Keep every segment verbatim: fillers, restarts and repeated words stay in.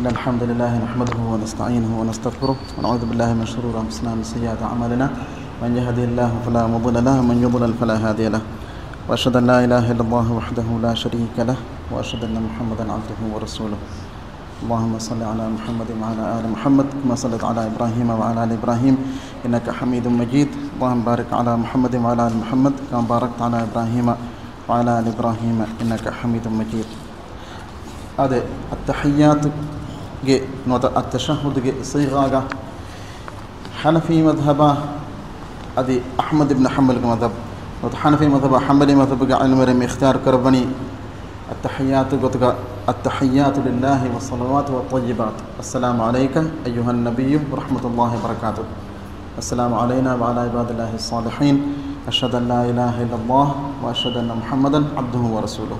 إن الحمد لله نحمده ونستعينه ونستغفره، ونعوذ بالله من شرور أنفسنا ومن سيئات أعمالنا. من يهده الله فلا مضل له، ومن يضلل فلا هادي له. وأشهد أن لا إله إلا الله وحده لا شريك له، وأشهد أن محمدا عبده ورسوله. اللهم صل على محمد وعلى آل محمد كما صليت على إبراهيم وعلى آل إبراهيم إنك حميد مجيد. اللهم بارك على محمد وعلى آل محمد كما باركت على إبراهيم وعلى آل إبراهيم إنك حميد مجيد. އާދެ، އައްތަޙިއްޔާތުގެ ނުވަތަ އައްތަޝައްހުދުގެ ޞީޣާގަ ޙަނަފީ މަޛްހަބާ އަދި އަޙްމަދު ބިން ޙަންބަލްގެ މަޛްހަބް ނުވަތަ ޙަނަފީ މަޛްހަބާ ޙަންބަލީ މަޛްހަބުގެ ޢިލްމުވެރިން މި އިޚްތިޔާރު ކުރައްވަނީ އައްތަޙިއްޔާތު ގޮތުގަ، التحيات لله والصلوات والطيبات، السلام عليك أيها النبي ورحمة الله وبركاته، السلام علينا وعلى عباد الله الصالحين، أشهد أن لا إله إلا الله وأشهد أن محمدا عبده ورسوله.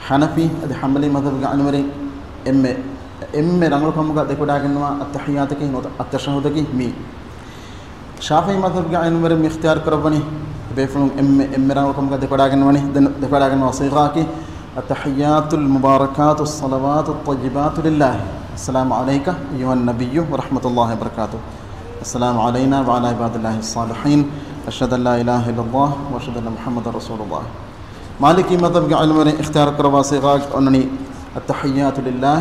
ޙަނަފީ އަދި ޙަންބަލީ މަޛްހަބުގެ ޢިލްމުވެރިން އެންމެ، އެންމެ ރަނގަޅު ކަމުގަ ދެކެވަޑައިގަންނަވާ އައްތަޙިއްޔާތަކީ ނުވަތަ އައްތަޝައްހުދަކީ މީ. ޝާފިޢީ މަޛްހަބުގެ ޢިލްމުވެރިން މި އިޚްތިޔާރު ކުރައްވަނީ، ބޭފުޅުން އެންމެ، އެންމެ ރަނގަޅު ކަމުގަ ދެކެވަޑައިގަންނަވަނީ، ދެން ދެކެވަޑައިގަންނަވާ ޞީޣާއަކީ، التحيات المباركات الصلوات الطيبات لله، السلام عليك أيها النبي ورحمة الله وبركاته، السلام علينا وعلى عباد الله الصالحين، أشهد أن لا إله إلا الله وأشهد أن محمدا رسول الله. މާލިކީ މަޛްހަބުގެ ޢިލްމުވެރިން އިޚްތިޔާރު ކުރައްވާ ޞީޣާ އޮންނަނީ، التحيات لله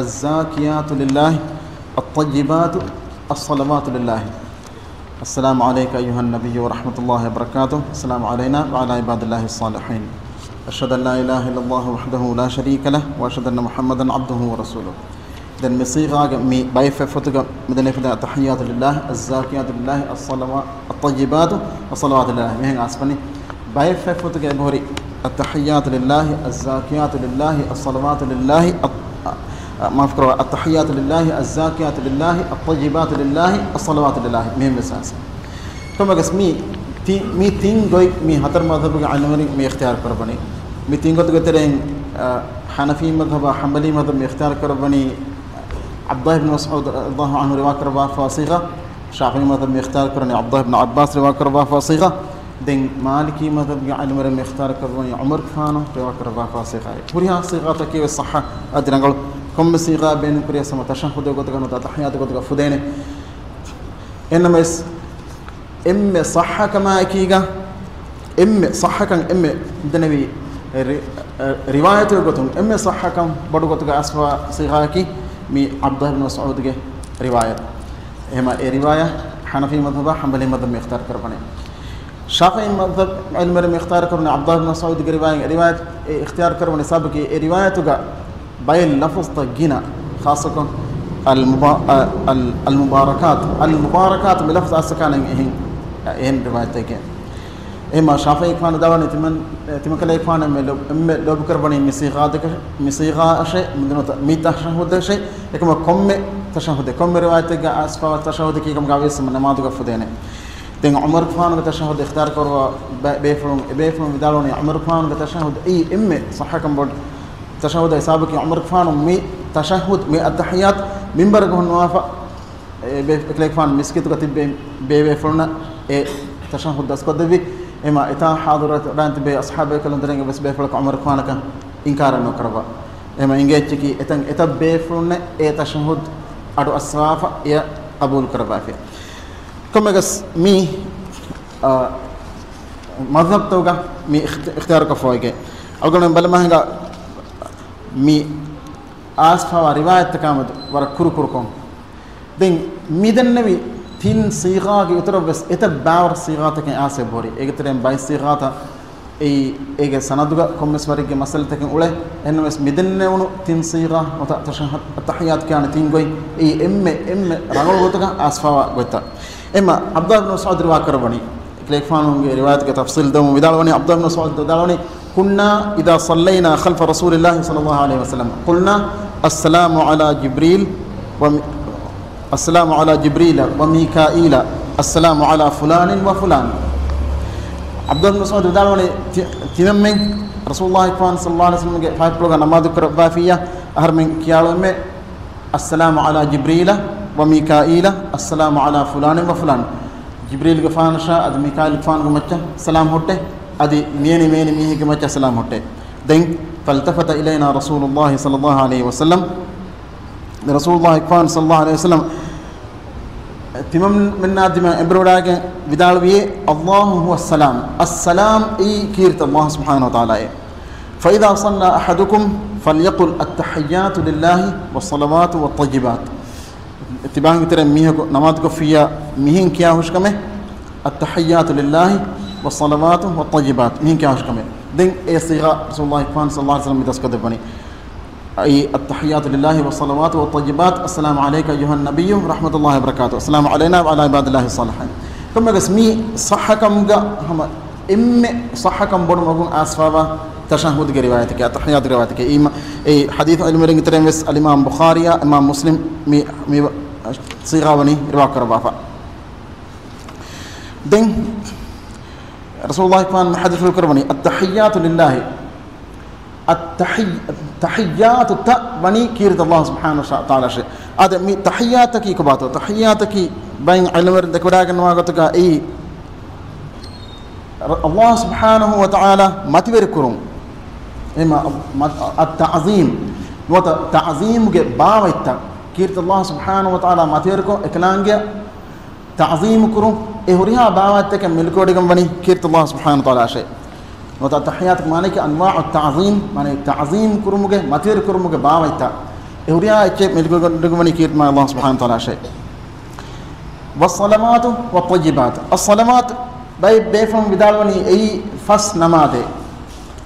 الزاكيات لله الطيبات الصلوات لله، السلام عليك أيها النبي ورحمة الله وبركاته، السلام علينا وعلى عباد الله الصالحين، أشهد أن لا إله إلا الله وحده لا شريك له، وأشهد أن محمدا عبده ورسوله. ދެން މި ޞީޣާގެ މި ބައެއް ފަތްފޮތުގަ މިދަނީ ފަދަ، التحيات لله الزاكيات لله الصلوا-، الطيبات الصلوات لله، މިހެން އައިސްފަނީ. ބައެއް ފަތްފޮތުގަ އެބަހުރި، التحيات لله الزاكيات لله الصلوات لله، އަ، އަ، މާފުކުރައްވާ، التحيات لله الزاكيات لله الطيبات لله الصلوات لله، މިހެން ވެސް އައިސް. ކޮންމެވެސް މި ތި-، މި ތިން ގޮތް މި ހަތަރު މަޛްހަބުގެ ޢިލްމުވެރިން މި އިޚްތިޔާރު ކުރައްވަނީ. މި ތިން ގޮތުގެ ތެރެއިން، އަ، ޙަނަފީ މަޛްހަބާ ޙަންބަލީ މަޛްހަބު މި އިޚްތިޔާރު ކުރައްވަނީ، ޢަބްދުﷲ ބިން މަސްޢޫދު ރަޟިޔަﷲ ޢަންހު ރިވާ ކުރައްވާފަ ޞީޣާ، ޝާފިޢީ މަޛްހަބު މި އިޚްތިޔާރު ކުރަނީ ޢަބްދުﷲ ބިން ޢައްބާސް ރިވާ ކުރައްވާފަ ޞީޣާ. ދެން މާލިކީ މަޛްހަބުގެ ޢިލްމުވެރިން މި އިޚްތިޔާރު ކުރައްވަނީ ޢުމަރުގެފާނު ރިވާ ކުރައްވާފަ ޞީޣާ. ހުރިހާ ޞީޣާތަކީ ވެސް ޞައްޙަ އަދި ރަނގަޅު. ކޮންމެ ޞީޣާ ބޭނުން ކުރިޔަސް ހަމަ ތަޝައްހުދު ގޮތުގަ ނުވަތަ އަތަޙިޔާތު ގޮތުގަ ފުދޭނެ. އެހެންނަމަވެސް، އެންމެ ޞައްޙަކަމާއެކީގަ، އެންމެ ޞައްޙަކަން އެންމެ ދެނެވި ރި-، ރިވާޔަތުގެ ގޮތުން އެންމެ ޞައްޙަކަން ބޮޑު ގޮތުގަ އައިސްފަވާ ޞީޣާއަކީ މި ޢަބްދުﷲ ބިން މަސްޢޫދުގެ ރިވާޔަތް. އެހެމަ އެ ރިވާޔަތް ޙަނަފީ މަޛްހަބާ ޙަންބަލީ މަޛްހަބު މި އިޚްތިޔާރު ކުރައްވަނީ. ޝާފިޢީ މަޛްހަބު ޢިލްމުވެރިން މި އިޚްތިޔާރު ކުރަނީ ޢަބްދުﷲ ބިން މަސްޢޫދުގެ ރިވާޔަތް، އެ ރިވާޔަތު، އެ އިޚްތިޔާރު ކުރައްވަނީ ސަބަބަކީ އެ ރިވާޔަތުގަ ބައެއް ލަފުޒުތައް ގިނަ، ޚާއްޞަކޮށް އަލް މުބާ-، އަ، އަލް، އަލް މުބާރަކާތު، އަލް މުބާރަކާތު މި ލަފުޒު އައްސަކާނެ އެހެން، އެހެން ރިވާޔަތެކޭ. އެހެމަ ޝާފިޢީ ފާނު ދާވަނީ ތިމަން، ތިމަކަލޭގެފާނު އެންމެ ލޯ-، އެންމެ ލޯބިކުރައްވަނީ މި ޞީޣާތަކަށް، މި ޞީޣާއަށޭ، މި ދުނުތަ-، މި ތަޝައްހުދަށޭ، އެކަމަ ކޮންމެ ތަޝައްހުދެއް، ކޮންމެ ރިވާޔަތެއްގަ އައިސްފަވާ ތަޝައްހުދަކީ ކަމުގަ ވިޔަސް ނަމާދުގަ ފުދޭނެ. ދެން ޢުމަރުގެފާނުގެ ތަޝައްހުދު އިޚްތިޔާރު ކުރައްވާ ބޭ-، ބޭފުޅުން، އެ ބޭފުޅުން ވިދާޅުވަނީ ޢުމަރުގެފާނުގެ ތަޝައްހުދު އެއީ އެންމެ ޞައްޙަކަން ބޮޑު ތަޝައްހުދު ހިސާބަކީ ޢުމަރުގެފާނު މި ތަޝައްހުދު، މި އައްތަޙިއްޔާތު މިންބަރުގަ ހުންނަވާފަ، އެ ބޭ-، އެކަލޭގެފާނު މިސްކިތުގަ ތިއްބެވި ބޭބޭފުޅުންނަށް އެ ތަޝައްހުދު ދަސްކޮށްދެއްވި. އެމަ އެތާ ޙާޟިރުވެ ވަޑައިގަތް ތިބޭ އަޞްޙާބު ބޭކަލުން ދެން އެއްވެސް ބޭފުޅަކު ޢުމަރުގެފާނަކަށް އިންކާރެއް ނުކުރައްވާ. އެމަ އިނގޭ އެއްޗަކީ އެތަން އެތައް ބޭފުޅުންނެއް އެ ތަޝައްހުދު އަޑު އައްސަވާފަ އެޔަށް ޤަބޫލު ކުރައްވާފި. ކޮންމެވެސް މި، އާ، މަޛްހަބްތަކުގަ މި އިޚްތި-، އިޚްތިޔާރުކޮށްފަ އޮތްގެ އަޅުގަނޑުމެން ބަލަމާ ހިނގާ މި އައިސްފަވާ ރިވާޔަތްތަކާމެދު ވަރަށް ކުރުކުރުކޮށް. ދެން މި ދެންނެވި ތިން ޞީޣާގެ އިތުރަށްވެސް އެތައް ބާވަރު ޞީޣާތަކެއް އާސެ ބޯރި. އޭގެ ތެރެއިން ބައެއް ޞީޣާތައް އެއީ، އޭގެ ސަނަދުގަ ކޮންމެސް ވަރެއްގެ މައްސަލަތަކެއް އުޅޭ. އެހެންނަމަވެސް މި ދެންނެވުނު ތިން ޞީޣާ ނުވަތަ ތަޝައްހަ-، އައްތަޙިއްޔާތު ކިޔާނެ ތިން ގޮތް އެއީ އެންމެ، އެންމެ ރަނގަޅު ގޮތުގަ އައިސްފަވާ ގޮތްތައް. އެމަ ޢަބްދުﷲ ބިން މަސްޢޫދު ރިވާ ކުރައްވަނީ، އެކަލޭގެފާނުގެ ރިވާޔަތުގެ ތަފްޞީލު ދެމުން ވިދާޅުވަނީ، ޢަބްދުﷲ ބިން މަސްޢޫދު ވިދާޅުވަނީ، كنا إذا صلينا خلف رسول الله صلى الله عليه وسلم قلنا السلام على جبريل وم-، السلام على جبريل وميكائيل، السلام على فلان وفلان. ޢަބްދުﷲ ބިން މަސްޢޫދު ވިދާޅުވަނީ، ތި-، ތިމަންމެން ރަސޫލުﷲ ފާން ޞައްލަﷲ ޢަލައިހި ވަސައްލަމްގެ ފަތްޕުޅުގަ ނަމާދު ކުރައްވާފިއްޔާ، އަހަރުމެން ކިޔާޅުވެމެ، السلام على جبريل وميكائيل، السلام على فلان وفلان. ޖިބްރީލްގެފާނަށާ އަދި މީކާއީލްގެފާނުގެ މައްޗަށް ސަލާމް ހުއްޓޭ. އަދި މިއެނި މިއެނި މީހެއްގެ މައްޗަށް ސަލާމް ހުއްޓޭ. ދެން، فالتفت إلينا رسول الله صلى الله عليه وسلم، ރަސޫލުﷲ އަކްބަރު ޞައްލަﷲ ޢަލައިހި ވަސައްލަމަ ތިމަންމެންނާ ދިމާ އެނބުރިވަޑައިގެން ވިދާޅުވިއޭ، اللَّهُ هُوَ السَّلَامُ، އައްސަލާމް އެއީ ކީރިތި ﷲ ސުބްޙާނަހޫ ވަތަޢާލާއޭ. فَإِذَا صَلَّى أَحَدُكُمْ فَلْيَقُلْ التَّحِيَّاتُ لِلَّهِ وَالصَّلَوَاتُ وَالطَّيِّبَاتُ. ތިބާގެ ތެރެއިން މީހަކު ނަމާދުކޮށްފިއްޔާ މިހެން ކިޔާ ހުށިކަމެއް، التَّحِيَّاتُ لِلَّهِ وَالصَّلَوَاتُ وَالطَّيِّبَاتُ، މިހެން ކިޔާ ހުށިކަމެއް. ދެން އެ ޞީޣާ ރަސޫލުﷲ އަކްބަރު ޞައްލަﷲ ޢަލައިހި ވަސައްލަމަ މި ދަސްކޮށްދެއްވަނީ. އެއީ، التَّحِيَّاتُ لِلَّهِ وَالصَّلَوَاتُ وَالطَّيِّبَاتُ، السَّلَامُ عَلَيْكَ أَيُّهَ النَّبِيُّ وَرَحْمَةُ اللَّهِ وَبَرَكَاتُهُ، السَّلَامُ عَلَيْنَا وَعَلَى عِبَادِ اللَّهِ الصَّالِحِينَ. ކޮންމެވެސް މީ ޞައްޙަކަމުގަ ހަމަ އެންމެ ޞައްޙަކަން ބޮޑު މަގުން އައިސްފަވާ ތަޝައްހުދުގެ ރިވާޔަތެކޭ، التَّحِيَّاتُ ގެ ރިވާޔަތެކޭ. އެއީ، އެ ޙަދީޘް ޢިލްމުވެރިންގެ ތެރެއިން ވެސް އަލްއިމާމް ބުޚާރީއާ އިމާމް މުސްލިމް މި، މި ޞީޣާ ވަނީ ރިވާ ކުރައްވާފަ. ދެން ރަސޫލުﷲ އަކްބަރު ޙަދީޘްފުޅު ކުރައްވަނީ، التَّحِيَّاتُ لِلَّهِ، އައްތަޙިއްޔާތުތައް ވަނީ ކީރިތި ﷲ ސުބްޙާނަހޫ ވަތަޢާލާއަށޭ. އާދެ، މި ތަޙިއްޔާތަކީ ކޮބާތޯ؟ ތަޙިއްޔާތަކީ ބައެއް ޢިލްމުވެރިން ދެކެވަޑައިގަންނަވާ ގޮތުގަ އެއީ، ﷲ ސުބްޙާނަހޫ ވަތަޢާލާ މަތިވެރި ކުރުން. އެމަ، މަ، އައްތަޢުޒީމް. ނުވަތަ ތަޢުޒީމުގެ ބާވަތްތައް. ކީރިތި ﷲ ސުބްޙާނަހޫ ވަތަޢާލާ މަތިވެރިކޮށް، އެކަލާނގެ ތަޢުޒީމު ކުރުން، އެ ހުރިހާ ބާވަތްތަކެއް މިލްކުވެވޮޑިގެން ވަނީ ކީރިތި ﷲ ސުބްޙާނަހޫ ވަތަޢާލާއަށޭ. ނުވަތަ ތަޙިއްޔާތު މާނައަކީ أَنْوَاعُ التَّعْظِيمِ، މާނައީ ތަޢުޒީމު ކުރުމުގެ، މަތިވެރި ކުރުމުގެ ބާވަތްތައް. އެ ހުރިހާ އެއްޗެއް މިލްކުވެވޮޑިގެން ވަނީ ކީރިތި ﷲ ސުބްޙާނަހޫ ވަތަޢާލާއަށޭ. وَالصَّلَوَاتُ وَالطَّيِّبَاتُ. الصَّلَوَاتُ، ބައެއް ބޭފުޅުން ވިދާޅުވަނީ އެއީ ފަސް ނަމާދޭ.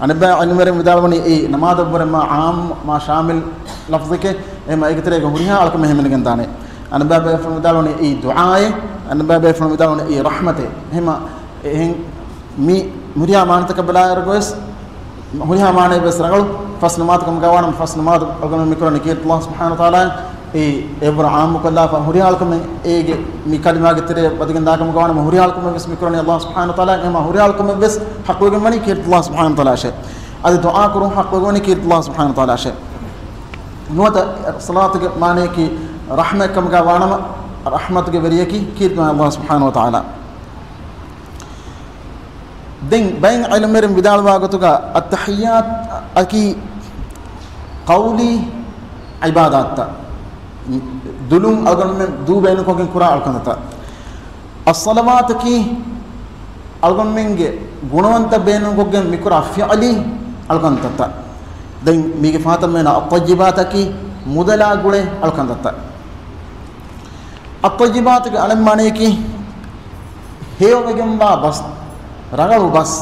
އަނެއްބައި ޢިލްމުވެރިން ވިދާޅުވަނީ އެއީ ނަމާދަށްވުރެ މާ ޢާއްމު، މާ ޝާމިލް ލަފްޒެކޭ. އެހެން އޭގެ ތެރޭގަ ހުރިހާ އަޅުކަމެއް ހިމެނިގެން ދާނެ. އަނެއްބައި ބޭފުޅުން ވިދާޅުވަނީ އެއީ ދުޢާއޭ. އަނެއްބައި ބޭފުޅުން ވިދާޅުވަނީ އެއީ ރަޙްމަތޭ. އެހެމަ، އެހެން މި ހުރިހާ މާނަތަކަށް ބަލާއިރުގަވެސް، ހުރިހާ މާނައެއް ވެސް ރަނގަޅު. ފަސް ނަމާދު ކަމުގަ ވާނަމަ، ފަސް ނަމާދު އަޅުގަނޑު މި ކުރަނީ ކީރިތި ﷲ ސުބްޙާނަހޫ ވަތަޢާލާ އެއީ އެއްވަރު ޢާއްމުކޮށްލާފަ، ހުރިހާ އަޅުކަމެއް އޭގެ މި ކަލިމާގެ ތެރޭ ވަދެގެން ދާ ކަމުގަ ވާނަމަ، ހުރިހާ އަޅުކަމެއް ވެސް މި ކުރަނީ ﷲ ސުބްޙާނަހޫ ވަތަޢާލާ. އެހެމަ ހުރިހާ އަޅުކަމެއް ވެސް ޙައްޤުވެގެން ވަނީ ކީރިތި ﷲ ސުބްޙާނަހޫ ވަތަޢާލާއަށޭ. އަދި ދުޢާ ކުރުން ޙައްޤުވެގެން ވަނީ ކީރިތި ﷲ ސުބްޙާނަހޫ ވަތަޢާލާއަށޭ. ނުވަތަ ޞަލާތުގެ މާނައަކީ ރަޙްމަތް ކަމުގަ ވާނަމަ، ރަޙްމަތުގެ ވެރިޔަކީ ކީރިތި ﷲ ސުބްޙާނަހޫ ވަތަޢާލާ. ދެން ބައެއް ޢިލްމުވެރިން ވިދާޅުވާ ގޮތުގަ އައްތަޙިއްޔާތު އަކީ ޤައުލީ ޢިބާދާތްތައް، ދުލުން އަޅުގަނޑުމެން ދޫ ބޭނުންކޮށްގެން ކުރާ އަޅުކަންތައް. އައްޞަލަވާތަކީ އަޅުގަނޑުމެންގެ ގުނަވަންތައް ބޭނުންކޮށްގެން މިކުރާ ފިޢުލީ އަޅުކަންތައްތައް. ދެން މީގެ ފަހަތަށް މޭނަ އައްޠައްޔިބާތަކީ މުދަލާ ގުޅޭ އަޅުކަންތައްތައް. އައްޠައްޔިބާތުގެ އަނެއް މާނަޔަކީ ހެޔޮވެގެންވާ ބަސް، ރަނގަޅު ބަސް.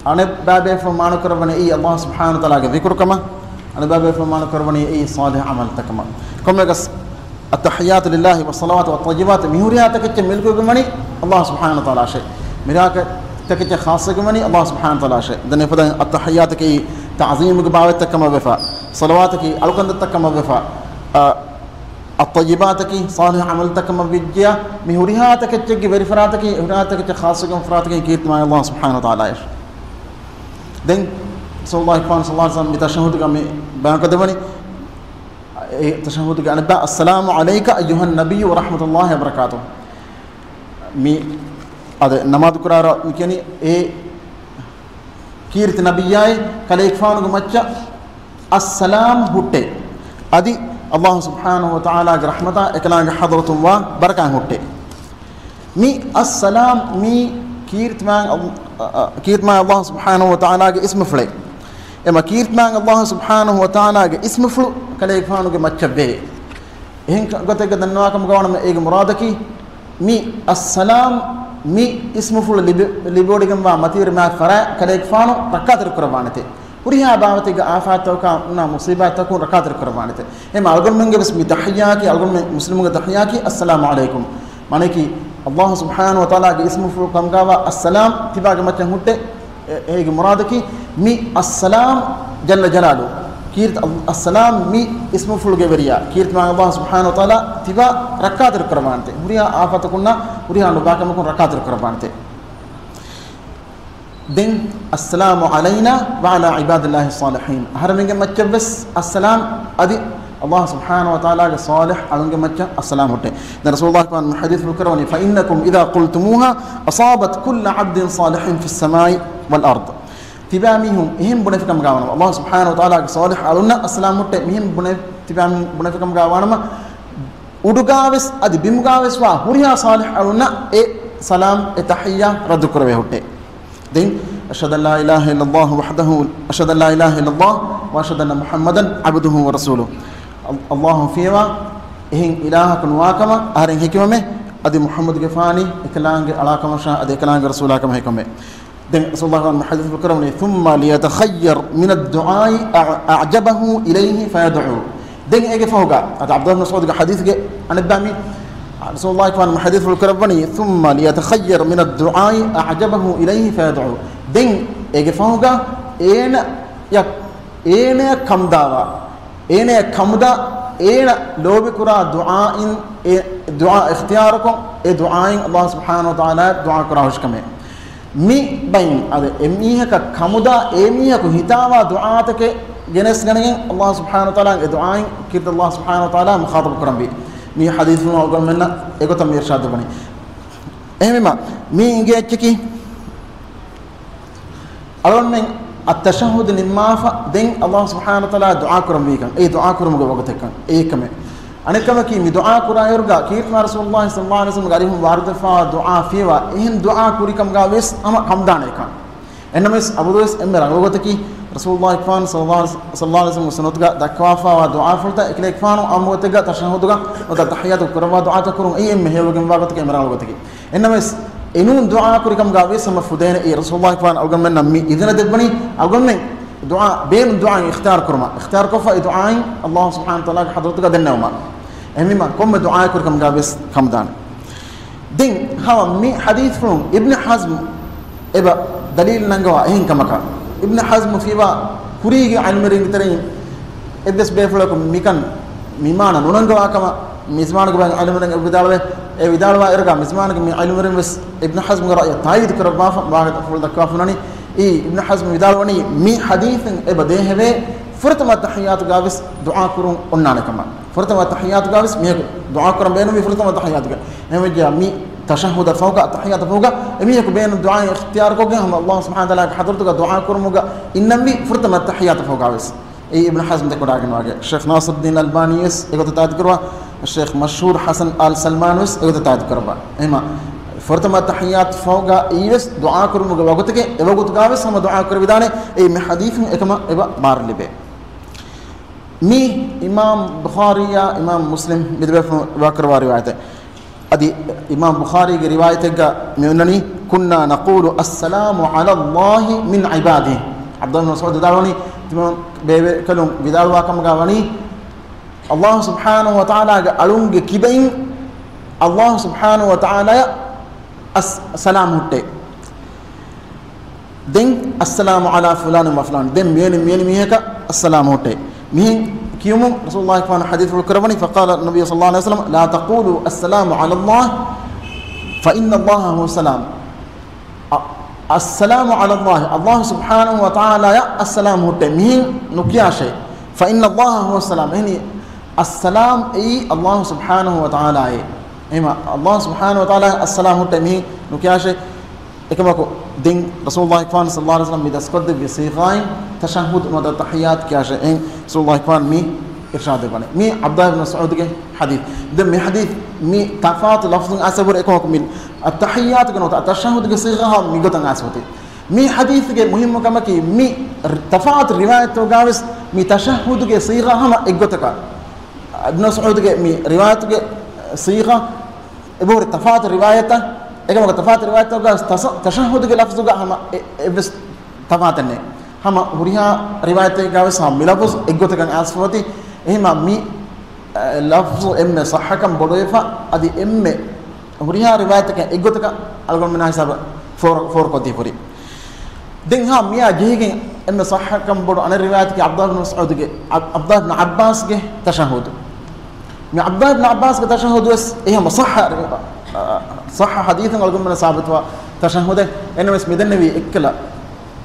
އަނެއްބައިބޭފުޅުން މާނަކުރައްވަނީ އެއީ ﷲ ސުބްޙާނަހޫ ވަތަޢާލާގެ ޛިކުރުކަމަށް. އަނެއްބައިބޭފުޅުން މާނަކުރައްވަނީ އެއީ ޞާލިޙު ޢަމަލުތަކަމަށް. ކޮންމެއަކަސް، التحيات لله والصلوات والطيبات، މި ހުރިހާ ތަކެއްޗެއް މިލްކުވެގެން ވަނީ ﷲ ސުބްޙާނަހޫ ވަތަޢާލާއަށޭ. މި ހުރިހާ ތަކެއްޗެއް ޚާއްޞަވެގެން ވަނީ ﷲ ސުބްޙާނަހޫ ވަތަޢާލާއަށޭ. ދެން އެފަދައިން އައްތަޙިއްޔާތަކީ ތަޢުޒީމުގެ ބާވަތްތައް ކަމަށް ވެފަ، ޞަލަވާތަކީ އަޅުކަންތައްތައް ކަމަށް ވެފަ، އައްޠައްޔިބާތަކީ ޞާލިޙު ޢަމަލުތައް ކަމަށް ވެއްޖިޔާ، މި ހުރިހާ ތަކެއްޗެއްގެ ވެރިފަރާތަކީ، ހުރިހާ ތަކެއްޗެއް ޚާއްޞަވެގެން ފަރާތަކީ ކީރިތި ﷲ ސުބްޙާނަހޫ ވަތަޢާލާއަށޭ. ދެން ރަސޫލުﷲ ޞައްލަﷲ ޢަލައިހި ވަސައްލަމަ މި ތަޝައްހުދުގަ މި ބަޔާންކޮށްދެއްވަނީ، އެ ތަޝައްހުދުގެ އަނެއްބަ، السلام عليك أيها النبي ورحمة الله وبركاته. މި އަދި ނަމާދު ކުރާއިރު މި ކިޔަނީ އޭ ކީރިތި ނަބިއްޔާއި ކަލޭގެފާނުގެ މައްޗަށް އައްސަލާމް ހުއްޓޭ. އަދި ﷲ ސުބްޙާނަހޫ ވަތަޢާލާގެ ރަޙްމަތާ އެކަލާނގެ ޙަޟްރަތުން ވާ ބަރަކާތް ހުއްޓޭ. މި އައްސަލާމް މީ ކީރިތިމާ، ކީރިތިމާ ﷲ ސުބްޙާނަހޫ ވަތަޢާލާގެ އިސްމުފުޅޭ. އެމަ ކީރިތިމާ ﷲ ސުބްޙާނަހޫ ވަތަޢާލާގެ އިސްމުފުޅު ކަލޭގެފާނުގެ މައްޗަށް ވޭ. އެހެން ގޮތެއްގަ ދަންނަވާކަމުގަ ވާނަމަ އޭގެ މުރާދަކީ، މި އައްސަލާމް މި އިސްމުފުޅު ލިބި، ލިބިވޮޑިގެންވާ މަތިވެރި މާތް ފަރާތް ކަލޭގެފާނު ރައްކާތެރި ކުރައްވާނެތެ. ހުރިހާ ބާވަތެއްގަ އާފާތްތަކަކާ އޮންނާ މުޞީބާތްތަކުން ރައްކާތެރި ކުރައްވާނެތެ. އެމަ އަޅުގަނޑުމެންގެ ވެސް މި ތަޙިއްޔާއަކީ، އަޅުގަނޑުމެން މުސްލިމުންގެ ތަޙިއްޔާއަކީ، السلام عليكم. މާނައަކީ، ﷲ ސުބްޙާނަހޫ ވަތަޢާލާގެ އިސްމުފުޅު ކަމުގަވާ އައްސަލާމް ތިބާގެ މައްޗަށް ހުއްޓޭ. އެ، އޭގެ މުރާދަކީ، މި އައްސަލާމް ޖައްލަ ޖަލާލު، ކީރިތި އައް، އައްސަލާމް މި އިސްމުފުޅުގެ ވެރިޔާ، ކީރިތިމާ ﷲ ސުބްޙާނަހޫ ވަތަޢާލާ ތިބާ ރައްކާތެރި ކުރައްވާނެތެ. ހުރިހާ އާފާތަކުންނާ، ހުރިހާ ނުބާކަމަކުން ރައްކާތެރި ކުރައްވާނެތެ. ދެން، السلام علينا وعلى عباد الله الصالحين. އަހަރެމެންގެ މައްޗަށްވެސް އައްސަލާމް، އަދި ﷲ ސުބްޙާނަހޫ ވަތަޢާލާގެ ޞާލިޙު އަޅުންގެ މައްޗަށް އައްސަލާމް ހުއްޓޭ. ދެން ރަސޫލުﷲ ޙަދީޘްފުޅު ކުރައްވަނީ، فإنكم إذا قلتموها أصابت كل عبد صالح في السماء والأرض. ތިބާ މީހުން އެހެން ބުނެފިކަމުގަ ވަނަމަ، ﷲ ސުބްޙާނަހޫ ވަތަޢާލާގެ ޞާލިޙު އަޅުންނަށް އައްސަލާމް ހުއްޓޭ، މިހެން ބުނެ، ތިބާމިން ބުނެފިކަމުގަ ވާނަމަ، އުޑުގާވެސް އަދި ބިމުގާވެސް ވާ ހުރިހާ ޞާލިޙު އަޅުންނަށް އެ ސަލާމް އެ ތަޙިއްޔާ ރައްދު ކުރެވޭ ހުއްޓޭ. ދެން، أشهد أن لا إله إلا الله وحده، أشهد أن لا إله إلا الله وأشهد أن محمدا عبده ورسوله. އަލް-، ﷲ ފިޔަވާ އެހެން އިލާހަކު ނުވާކަމަށް އަހަރެން ހެކިވަމޭ، އަދި މުޙައްމަދުގެފާނީ އެކަލާނގެ އަޅާކަމަށާ އަދި އެކަލާނގެ ރަސޫލާކަމަށް ހެކިވަމޭ. ދެން ރަސޫލުﷲ ޙަދީޘްފުޅު ކުރައްވަނީ، ثم ليتخير من الدعاء أع-، أعجبه إليه فيدعو. ދެން އޭގެ ފަހުގަ، އަދި ޢަބްދުﷲ ބިން މަސްޢޫދުގެ ޙަދީޘްގެ އަނެއްބައިމީ، ރަސޫލުﷲ ޙަދީޘްފުޅު ކުރައްވަނީ، ثم ليتخير من الدعاء أعجبه إليه فيدعو. ދެން އޭގެ ފަހުގަ އޭނަ ޔަ-، އޭނަޔަށް ކަމުދާވާ، އޭނަޔަށް ކަމުދާ، އޭނަ ލޯބިކުރާ ދުޢާއިން، އެ ދުޢާ އިޚްތިޔާރުކޮށް، އެ ދުޢާއިން ﷲ ސުބްޙާނަހޫ ވަތަޢާލާ ދުޢާ ކުރާ ހުށިކަމެއް. މި ބައިން އަދި އެމީހަކަށް ކަމުދާ އެމީހަކު ހިތާވާ ދުޢާތަކެއް ގެނެސްގަނެގެން ﷲ ސުބްޙާނަހޫ ވަތަޢާލާ އެ ދުޢާއިން ކީރިތި ﷲ ސުބްޙާނަހޫ ވަތަޢާލާ މުޚާޠަބު ކުރަންވީ. މި ޙަދީޘުން އަޅުގަނޑުމެންނަށް އެގޮތަށް މި އިރްޝާދު ވަނީ. އެހެންވީމަ، މި އިނގޭ އެއްޗަކީ، އަޅުގަނޑުމެން އައްތަޝައްހުދު ނިންމާފަ ދެން ﷲ ސުބްޙާނަހޫ ވަތަޢާލާ ދުޢާ ކުރަންވީކަން، އެ ދުޢާ ކުރުމުގެ ވަގުތެއްކަން އެއީ އެކަމެއް. އަނެއްކަމަކީ، މި ދުޢާ ކުރާއިރުގަ ކީރިތި ރަސޫލުﷲ ޞައްލަﷲ ޢަލައިހި ވަސައްލަމްގެ އަރިހުން ވާރިދުވެފައިވާ ދުޢާ ފިޔަވާ އެހެން ދުޢާ ކުރިކަމުގަ ވެސް ހަމަ ކަމުދާނެކަން. އެހެންނަމަވެސް އަބަދުވެސް އެންމެ ރަނގަޅު ގޮތަކީ، ރަސޫލުﷲ ޞައްލަﷲ ޢަލައިހި ވަސައްލަމްގެ ސުންނަތުގަ ދައްކަވާފައިވާ ދުޢާފުޅުތައް އެކަލޭގެފާނު ޢާއްމު ގޮތެއްގަ ތަޝައްހުދުގަ ނުވަތަ ތަޙިއްޔާތު ކުރައްވާ ދުޢާތައް ކުރުން އެއީ އެންމެ ހެޔޮވެގެންވާ ގޮތަކީ އެންމެ ރަނގަޅު ގޮތަކީ. އެންނަމަވެސް، އެނޫން ދުޢާ ކުރިކަމުގަ ވެސް ހަމަ ފުދޭނެ އެއީ ރަސޫލުﷲ ޢަލައިހި ވަސައްލަމް އަޅުގަނޑުމެންނަށް މި އިޒުނަ ދެއްވަނީ، އަޅުގަނޑުމެން ދުޢާ، ބޭނުން ދުޢާއިން އިޚްތިޔާރު ކުރުމަށް، އިޚްތިޔާރު ކޮށްފަ އެ ދުޢާއިން ﷲ ސުބްޙާނަހޫ ވަތަޢާލާގެ ޙަޟްރަތުގަ ދެންނެވުމަށް. އެހެންވީމަ، ކޮންމެ ދުޢާއެއް ކުރިކަމުގަ ވެސް ކަމުދާނެ. ދެން ހަމަ މި ޙަދީޘްފުޅުން އިބްނު ޙަޒްމް އެބަ ދަލީލު ނަންގަވާ އެހެން ކަމަކަށް، އިބްނު ޙަޒްމް ފިޔަވާ ކުރީގެ ޢިލްމުވެރިންގެ ތެރެއިން އެއްވެސް ބޭފުޅަކު މިކަން މި މާނަ ނުނަންގަވާ ކަމަށް މިޒްމާނުގެ ބައިން ޢިލްމުވެރިން އެބަ ވިދާޅުވޭ. އެ ވިދާޅުވާ އިރުގަ މިޒްމާނުގެ މި ޢިލްމުވެރިން ވެސް އިބްނު ޙަޒްމްގެ ރައުޔަށް ތާއީދު ކުރައްވާފަ ވާހަކަފުޅު ދައްކަވާފަ ހުންނަނީ. އެއީ އިބްނު ޙަޒްމް ވިދާޅުވަނީ މި ޙަދީޘުން އެބަ ދޭހެވޭ ފުރަތަމަ ތަޙިއްޔާތުގަ ވެސް ދުޢާ ކުރުން އޮންނާނެ ކަމަށް. ފުރަތަމަ ތަޙިއްޔާތުގަ ވެސް މީހަކު ދުޢާ ކުރަން ބޭނުންވީ ފުރަތަމަ ތަޙިއްޔާތުގަ. އެހެންވެއްޖެޔާ މި ތަޝައްހުދަށް ފަހުގަ، ތަޙިއްޔާތަށް ފަހުގަ އެމީހަކު ބޭނުން ދުޢާއެއް އިޚްތިޔާރުކޮށްގެން ހަމަ ﷲ ސުބްޙާނަހޫ ވަތަޢާލާގެ ޙަޟްރަތުގަ ދުޢާ ކުރުމުގަ އިންނަންވީ ފުރަތަމަ ތަޙިއްޔާތަށް ފަހުގަ ވެސް. އެއީ އިބްނު ޙަޒްމް ދެކެވަޑައިގަންނަވާ ޝޭޚް ނާޞިރުއްދީން އަލްބާނީ ވެސް އެގޮތަށް ތާއީދު ކުރައްވާ، ޝޭޚް މަޝްހޫރު ޙަސަން އާލް ސަލްމާން ވެސް އެގޮތަށް ތާއީދު ކުރައްވާ. އެހެންވީމަ، ފުރަތަމަ ތަޙިއްޔާތު ފަހުގައި ވެސް ދުޢާ ކުރުމުގެ ވަގުތުގެ އެ ވަގުތުގަ ވެސް ހަމަ ދުޢާ ކުރެވިދާނެ. އެއީ މި ޙަދީޘުން އެކަމަށް އެބަ ބާރު ލިބޭ. މީ އިމާމް ބުޚާރީއާ އިމާމް މުސްލިމް މި ދެބޭފުޅުން ރިވާކުރައްވާ ރިވާޔަތެއް. އަދި އިމާމް ބުޚާރީގެ ރިވާޔަތެއްގަ މި އޮންނަނީ، كنا نقول السلام على الله من عباده. ޢަބްދުﷲ ބިން މަސްޢޫދު ވިދާޅުވަނީ، ތިމަން ބޭބެކަލުން ވިދާޅުވާ ކަމުގަ ވަނީ، ﷲ ސުބްޙާނަހޫ ވަތަޢާލާގެ އަޅުންގެ ކިބައިން ﷲ ސުބްޙާނަހޫ ވަތަޢާލާޔަށް އަސް-، ސަލާމް ހުއްޓޭ. ދެން، السلام على فلان وفلان. ދެން މިވެނި، މިވެނި މީހަކަށް އައްސަލާމް ހުއްޓޭ. މިހެން ކިޔުމުން ރަސޫލުﷲ ޙަދީޘްފުޅު ކުރައްވަނީ، فقال النبي صلى الله عليه وسلم، لا تقولوا السلام على الله فإن الله هو السلام. އަ-، السلام على الله، ﷲ ސުބްޙާނަހޫ ވަތަޢާލާޔަށް އައްސަލާމް ހުއްޓޭ. މިހެން ނުކިޔާށޭ. فإن الله هو السلام. އެހެނީ، އައްސަލާމް އެއީ ﷲ ސުބްޙާނަހޫ ވަތަޢާލާއޭ. އެހެންވީމަ، ﷲ ސުބްޙާނަހޫ ވަތަޢާލާޔަށް އައްސަލާމް ހުއްޓޭ. މިހެން ނުކިޔާށޭ. އެކަމަކު، ދެން ރަސޫލުﷲ ޞައްލަﷲ ޢަލައިހި ވަސައްލަމް މި ދަސްކޮށްދެއްވި ޞީޣާއިން ތަޝައްހުދު ނުވަތަ ތަޙިއްޔާތު ކިޔާށޭ. އެހެން ރަސޫލުﷲ މި އިރްޝާދު ވަނީ. މީ ޢަބްދުﷲ ބިން މަސްޢޫދުގެ ޙަދީޘް. ދެން މި ޙަދީޘް މި ތަފާތު ލަފްޒުން އައިސްފަ ހުރި އެކަމަކު މި އައްތަޙިއްޔާތުގެ ނުވަތަ އައްތަޝައްހުދުގެ ޞީޣާ ހަމަ މިގޮތަށް އައިސްފަ އޮތީ. މި ޙަދީޘްގެ މުހިއްމު ކަމަކީ މި ތަފާތު ރިވާޔަތްތަކުގަ ވެސް މި ތަޝައްހުދުގެ ޞީޣާ ހަމަ އެއްގޮތަކަށް. އިބްނު މަސްޢޫދުގެ މި ރިވާޔަތުގެ ޞީޣާ އެބަހުރި ތަފާތު ރިވާޔަތްތައް، އެކަމަކު ތަފާތު ރިވާޔަތްތަކުގަ ތަޝަ-، ތަޝައްހުދުގެ ލަފްޒުގަ ހަމަ އެ-، އެއްވެސް ތަފާތެއް ނެތް. ހަމަ ހުރިހާ ރިވާޔަތެއްގަ ވެސް ހަމަ މި ލަފްޒު އެއްގޮތަކަށް އައިސްފަ އޮތީ. އެހެންވީމަ މި، އެ، ލަފްޒު އެންމެ ޞައްޙަކަން ބޮޑުވެފަ، އަދި އެންމެ ހުރިހާ ރިވާޔަތަކަށް އެއްގޮތަކަށް އަޅުގަނޑުމެންނާ ހިސާބަށް ފޯރު-، ފޯރުކޮށްދީފަ ހުރި. ދެން ހަމަ މިއާ ޖެހިގެން އެންމެ ޞައްޙަކަން ބޮޑު އަނެއް ރިވާޔަތަކީ ޢަބްދުﷲ ބިން މަސްޢޫދުގެ، ޢަބް-، ޢަބްދުﷲ ބިން ޢައްބާސްގެ ތަޝައްހުދު. މި ޢަބްދުﷲ ބިން ޢައްބާސްގެ ތަޝައްހުދު ވެސް އެހެން ޞައްޙަ، ޞައްޙަ ޙަދީޘުން އަޅުގަނޑުމެންނަށް ސާބިތުވާ ތަޝައްހުދެއް. އެހެންނަމަވެސް މިދެންނެވީ އެއްކަލަ،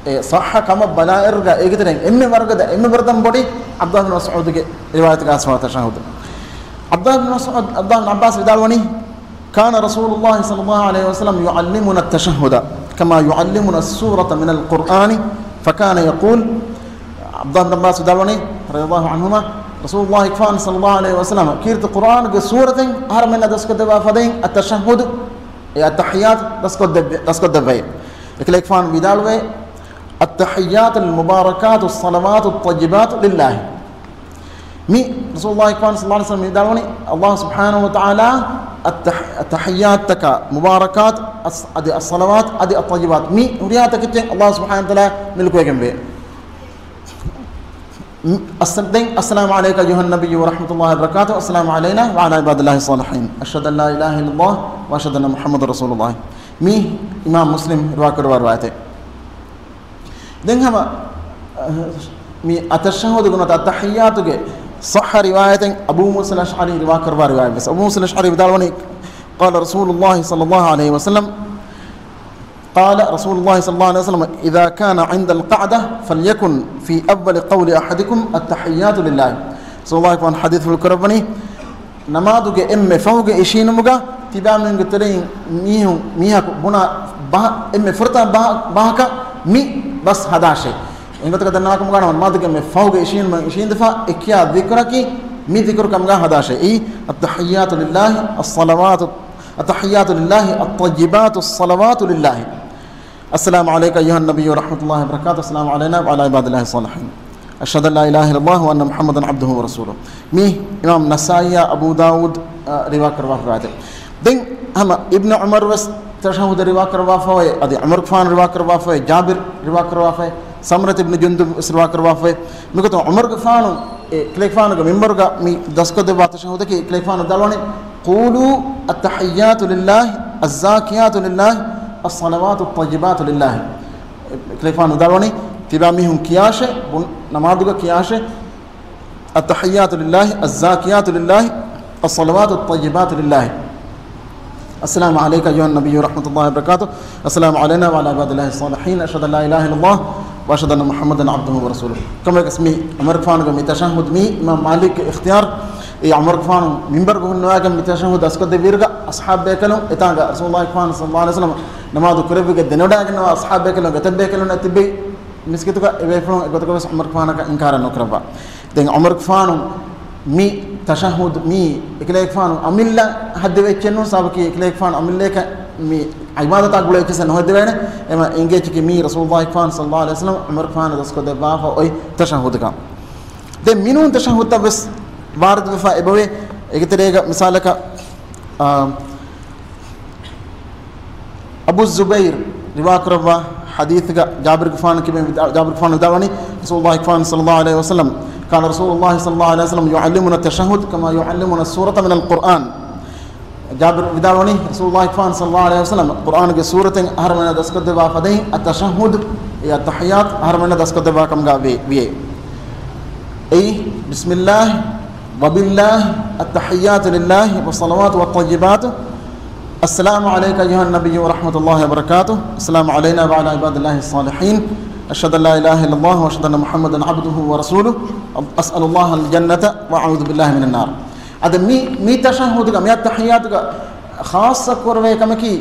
އެ ޞައްޙަ ކަމަށް ބަލާއިރުގަ އޭގެ ތެރެއިން އެންމެ ވަރަގަދަ، އެންމެ ވަރަށް ބޮޑީ ޢަބްދުﷲ ބިން މަސްޢޫދުގެ ރިވާޔަތުގަ އައިސްފަވާ ތަޝައްހުދު. ޢަބްދުﷲ ބިން މަސްޢޫދު، ޢަބްދުﷲ ބިން ޢައްބާސް ވިދާޅުވަނީ، كان رسول الله صلى الله عليه وسلم يعلمنا التشهد كما يعلمنا السورة من القرآن، فكان يقول، ޢަބްދުﷲ ބިން ޢައްބާސް ވިދާޅުވަނީ، رضي الله عنهما، ރަސޫލުﷲ ފާން ޞައްލަﷲ ޢަލައިހި ވަސައްލަމަ ކީރިތި ޤުރްއާނުގެ ސޫރަތެއް އަހަރުމެންނަށް ދަސްކޮށްދެއްވާ ފަދައިން އައްތަޝައްހުދު، އެ އައްތަޙިއްޔާތު ދަސްކޮށްދެއްވެ-، ދަސްކޮށްދެއްވައި. އެކަލޭގެފާނު ވިދާޅުވޭ، التحيات المباركات الصلوات الطيبات لله. މި ރަސޫލުﷲ ފާން ޞައްލަﷲ ޢަލައިހި ވަސައްލަމަ ވިދާޅުވަނީ، ﷲ ސުބްޙާނަހޫ ވަތަޢާލާ އައްތަޙް-، އައްތަޙިއްޔާތުތަކާ، މުބާރަކާތު، އަސް-، އަދި އައްޞަލަވާތު، އަދި އައްޠައްޔިބާތު، މި ހުރިހާ ތަކެއްޗެއް ﷲ ސުބްޙާނަހޫ ވަތަޢާލާ މިލްކުވެގެންވޭ. އައްސަ-، ދެން، السلام عليك أيها النبي ورحمة الله وبركاته، السلام علينا وعلى عباد الله الصالحين، أشهد أن لا إله إلا الله وأشهد أن محمدا رسول الله. މީ އިމާމް މުސްލިމް ރިވާކުރައްވާ ރިވާޔަތެއް. ދެން ހަމަ، އަ، މި އައްތަޝައްހުދުގެ ނުވަތަ އައްތަޙިއްޔާތުގެ ޞައްޙަ ރިވާޔަތެއް އަބޫ މޫސަ އަލްއަޝްޢަރީ ރިވާކުރައްވާ ރިވާޔަތް ވެސް. އަބޫ މޫސަ އަލްއަޝްޢަރީ ވިދާޅުވަނީ، قال رسول الله صلى الله عليه وسلم، قال رسول الله صلى الله عليه وسلم، إذا كان عند القعدة فليكن في أول قول أحدكم التحيات لله. ރަސޫލުﷲ ފާން ޙަދީޘްފުޅު ކުރައްވަނީ، ނަމާދުގެ އެންމެ ފަހުގެ އިށީނުމުގަ ތިބާމީހުންގެ ތެރެއިން މީހުން، މީހަކު ބުނާ ބަހަ-، އެންމެ ފުރަތަމަ ބަހަ-، ބަހަކަށް މި ބަސް ހަދާށޭ. އެނގޮތަކަށް ދަންނަވާކަމުގަ ނަމާދުގެ އެންމެ ފަހުގެ އިށީނުމަށް އިށީނދެފަ އެކިޔާ ޛިކުރަކީ މި ޛިކުރު ކަމުގަ ހަދާށޭ. އެއީ، التحيات لله، الصلوات، التحيات لله، الطيبات الصلوات لله. السلام عليك أيها النبي ورحمة الله وبركاته، السلام علينا وعلى عباد الله الصالحين، أشهد أن لا إله إلا الله وأن محمدا عبده ورسوله. މީ އިމާމް ނަސާއީއާ އަބޫ ދާވޫދު، އަ، ރިވާކުރައްވާ ރިވާޔަތެއް. ދެން ހަމަ އިބްނު ޢުމަރު ވެސް ތަޝައްހުދަށް ރިވާކުރައްވާފައި، އަދި ޢުމަރުގެފާނު ރިވާކުރައްވާފައި، ޖާބިރު ރިވާކުރައްވާފައި، ސަމްރަތު އިބްނު ޖުންދުބު ވެސް ރިވާކުރައްވާފައި. މިގޮތުން ޢުމަރުގެފާނު އެ ކަލޭގެފާނުގެ މިންބަރުގަ މި ދަސްކޮށްދެއްވާ ތަޝައްހުދަކީ ކަލޭގެފާނު ވިދާޅުވަނީ، قولوا التحيات لله الزاكيات لله الصلوات الطيبات لله. ކަލޭގެފާނު ވިދާޅުވަނީ، ތިބާ މީހުން ކިޔާށޭ، ބުން-، ނަމާދުގަ ކިޔާށޭ، التحيات لله الزاكيات لله الصلوات الطيبات لله. السلام عليك أيها النبي ورحمة الله وبركاته، السلام علينا وعلى عباد الله الصالحين، أشهد أن لا إله إلا الله وأشهد أن محمدا عبده ورسوله. ކަމަކަސް މި ޢުމަރުގެފާނުގެ މި ތަޝައްހުދު މީ އިމާމް މާލިކްގެ އިޚްތިޔާރު. އެ ޢުމަރުގެފާނު މިންބަރުގަ ހުންނަވާގެން މި ތަޝައްހުދު ދަސްކޮށްދެއްވިއިރުގަ އަޞްޙާބުބޭކަލުން އެތާނގަ ރަސޫލުﷲ ފާނު ޞައްލަﷲ ޢަލައިހި ވަސައްލަމަ ނަމާދު ކުރެއްވިގެން ދެނެވޮޑާގެންނަވާ އަޞްޙާބުބޭކަލުން އެތައް ބޭކަލުން އެ ތިބި މިސްކިތުގަ އެ ބޭފުޅުން އެގޮތަކަށް ވެސް ޢުމަރުގެފާނަކަށް އިންކާރެއް ނުކުރައްވާ. ދެން ޢުމަރުގެފާނު މި ތަޝައްހުދު މީ އެކަލޭގެފާނު އަމިއްލަ ހައްދެވި އެއްޗެއް ނޫން، ސަބަބަކީ އެކަލޭގެފާނު އަމިއްލައަކަށް މި ޢިބާދަތާ ގުޅޭ އެއްޗެއް ނުހައްދެވޭނެ. އެމަ އެނގޭ އެއްޗަކީ މީ ރަސޫލުﷲ ފާނު ޞައްލަﷲ ޢަލައިހި ވަސައްލަމަ ޢުމަރުގެފާނަށް ދަސްކޮށްދެއްވާފަ އޮތް ތަޝައްހުދުކަން. ދެން މިނޫން ތަޝައްހުދުތައް ވެސް ވާރިދުވެފަ އެބަވޭ. އޭގެ ތެރޭގަ މިސާލަކަށް، އާ، އަބޫ ޒުބައިރު ރިވާކުރައްވާ ޙަދީޘްގަ ޖާބިރުގެފާނު ކިބެން ވިދާ-، ޖާބިރުގެފާނު ވިދާޅުވަނީ، ރަސޫލުﷲ ފާނު ޞައްލަﷲ ޢަލައިހި ވަސައްލަމަ، كان رسول الله صلى الله عليه وسلم يعلمنا التشهد كما يعلمنا السورة من القرآن. ޖާބިރު ވިދާޅުވަނީ، ރަސޫލުﷲ ފާނު ޞައްލަﷲ ޢަލައިހި ވަސައްލަމަ ޤުރްއާނުގެ ސޫރަތެއް އަހަރުމެންނަށް ދަސްކޮށްދެއްވާ ފަދައިން، އައްތަޝައްހުދު، އެ އައްތަޙިއްޔާތު އަހަރުމެންނަށް ދަސްކޮށްދެއްވާ ކަމުގަ ވި-، ވިޔޭ. އެއީ، بسم الله وبالله، التحيات لله والصلوات والطيبات، السلام عليك أيها النبي ورحمة الله وبركاته، السلام علينا وعلى عباد الله الصالحين، أشهد أن لا إله إلا الله وأشهد أن محمدا عبده ورسوله، أسأل الله الجنة وأعوذ بالله من النار. އަދި މި، މި ތަޝައްހުދުގަ، މި އައްތަޙިއްޔާތުގަ ޚާއްޞަ ކުރެވޭ ކަމަކީ،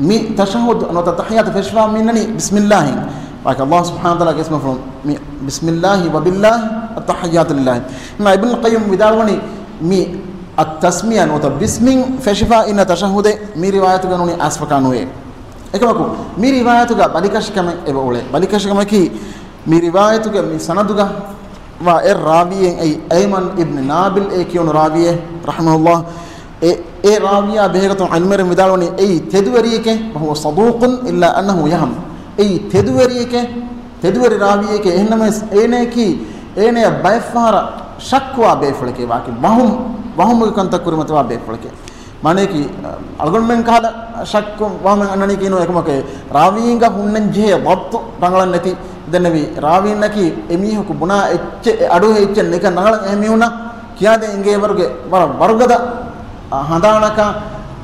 މި ތަޝައްހުދު ނުވަތަ ތަޙިއްޔާތު ފެށިފަ މިންނަނީ ބިސްމިއްލާހިން. ވާކަށް ﷲ ސުބްޙާނަހޫ ވަތަޢާލާގެ އިސްމުފުޅުން މި ބިސްމިއްލާހި ވަބިއްލާހި އައްތަޙިއްޔާތު ލިއްލާހި. އިމާމް އިބްނުލް ޤައްޔިމް ވިދާޅުވަނީ މި އައްތަސްމިޔާ ނުވަތަ ބިސްމިން ފެށިފަ އިންނަ ތަޝައްހުދެއް މި ރިވާޔަތުގަ ނޫނީ އައިސްފަކާ ނުވޭ. އެކަމަކު، މި ރިވާޔަތުގަ ބަލިކަށިކަމެއް އެބަ އުޅޭ. ބަލިކަށިކަމަކީ، މި ރިވާޔަތުގެ މި ސަނަދުގަ ވާ އެއް ރާވީއެއް އެއީ އައިމަން އިބްނު ނާބިލް އޭ ކިޔުނު ރާވީއެއް، ރަޙިމަހުﷲ. އެ، އެ ރާވީއާ ބެހޭގޮތުން ޢިލްމުވެރިން ވިދާޅުވަނީ އެއީ ތެދުވެރިއެކޭ، وهو صدوق إلا أنه يهم. އެއީ ތެދުވެރިއެކޭ، ތެދުވެރި ރާވީއެކޭ. އެހެންނަމަވެސް އޭނަޔަކީ، އޭނަޔަށް ބައެއްފަހަރަށް ޝައްކުވާ ބޭފުޅެކޭ، ވާކި ވަހުމް، ވަހުމުގެ ކަންތައް ކުރިމަތިވާ ބޭފުޅެކޭ. މާނަޔަކީ، އަޅުގަނޑުމެން ކަހަލަ ޝައްކު ވަހުމެއް އަންނަނީކީ ނޫން. އެކަމަކު ރާވީންގަ ހުންނަން ޖެހޭ ޟަބްޠު ރަނގަޅަށް ނެތި ދެންނެވި ރާވީންނަކީ އެމީހަކު ބުނާ އެއްޗެއް، އެ އަޑުއެހޭ އެއްޗެއް ނެތި ރަނގަޅަށް އެހެން މީހުންނަށް ކިޔާދޭ އިނގޭ ވަރުގެ ވަރަށް ވަރުގަދަ، އަ، ހަނދާނަކާ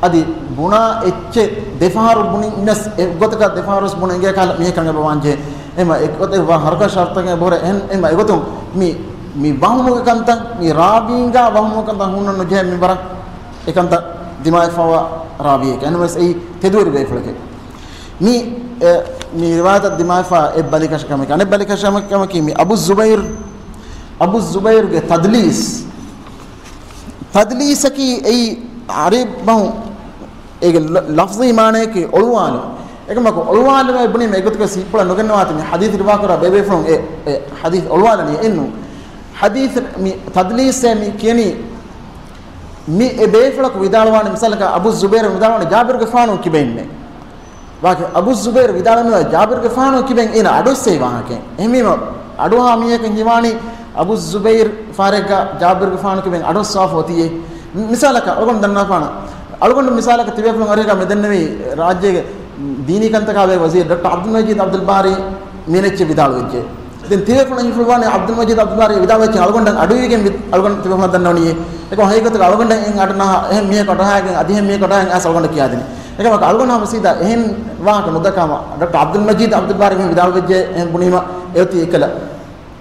އަދި ބުނާ އެއްޗެއް ދެފަހަރު ބުނިން ވެސް އެއްގޮތަކަށް ދެފަހަރު ވެސް ބުނަން އިނގޭ ކަހަލަ މީހެއްކަން އެބަ ވާންޖެހޭ. އެމަ އެގޮތެއް ވާ ހަރުކަށި ޝަރުތަކެއް ބޮހެ އެހެން، އެމަ އެގޮތުން މި، މި ވަހުމުގެ ކަންތައް، މި ރާވީންގާ ވަހުމުގެ ކަންތައް ހުންނަން ނުޖެހޭ މިންވަރަށް އެކަންތައް ދިމާވެފަވާ ރާވީއެކެ. އެންވެސް އެއީ ތެދުވެރި ބޭފުޅެކެ. މި، އެ، މި ރިވާޔަތަށް ދިމާވެފާ އެއް ބަލިކަށިކަމެކެ. އަނެއް ބަލިކަށިކަމަކީ މި އަބޫ ޒުބައިރު އަބު ޒުބައިރުގެ ތަދްލީސް. ތަދްލީސަކީ އެއީ އަރަބި ބަހުން އޭގެ ލަ-، ލަފްޒީ މާނަޔަކީ އޮޅުވާލުން. އެކަމަކު އޮޅުވާލުމޭ ބުނީމަ އެގޮތުގަ ސީއްޕުޅަށް ނުގެންނަވާތި މި ޙަދީޘް ރިވާކުރާ ބޭބޭފުޅުން އެ، އެ ޙަދީޘް އޮޅުވާލަނީ އެއްނޫން. ޙަދީޘް މި ތަދްލީސޭ މި ކިޔަނީ މި އެ ބޭފުޅަކު ވިދާޅުވާނެ މިސާލަކަށް އަބު ޒުބައިރު ވިދާޅުވާނެ ޖާބިރުގެފާނު ކިބައިންނޭ. ވާކި އަބު ޒުބައިރު ވިދާޅުވާ ޖާބިރުގެފާނު ކިބައިން އޭނަ އަޑުއެއްސެވި ވާހަކައެއް. އެހެންވީމަ އަޑުއަހާ މީހަކަށް ހީވާނީ އަބު ޒުބައިރު ފާރެއްގަ ޖާބިރުގެފާނު ކިބައިން އަޑުއައްސަވާފަ އޮތީއޭ. މި-، މިސާލަކަށް އަޅުގަނޑު ދަންނާފާނަ. އަޅުގަނޑު މިސާލަކަށް ތިބޭފުޅުން އަރިހަކަށް މި ދެންނެވީ ރާއްޖޭގެ ދީނީ ކަންތަކާ ބޭ ވަޒީރު ޑޮކްޓަރ ޢަބްދުލް މަޖީދު ޢަބްދުލް ބާރީ މި އެއްޗެއް ވިދާޅުވެއްޖެ. ދެން ތިބޭފުޅުން ހިފުޅުވާނެ ޢަބްދުލް މަޖީދު ޢަބްދުލް ބާރީ ވިދާޅުވެއްޖެ އަޅުގަނޑަށް އަޑުއިވިގެން ވި-، އަޅުގަނޑު ތިބޭފުޅުން ދަންނަވަނީ. އެކަމަ ހަގީގަތުގަ އަޅުގަނޑަށް އެއް އަޑު ނަހަ އެހެން މީހަކު އަޑުއަހާގެން އަދި އެހެން މީހަކު އަޑުއަހާގެން އައިސް އަޅުގަނޑަށް ކިޔާދިނީ. އެކަމަކު އަޅުގަނޑު ހަމަ ސީދާ އެހެން ވާހަކަ ނުދައްކާމަ ޑޮކްޓަރ ޢަބްދުލް މަޖީދު ޢަބްދުލް ބާރީ މި ވިދާޅުވެއްޖެ އެހެން ބުނީމަ އެއޮތީ އެކަލަ.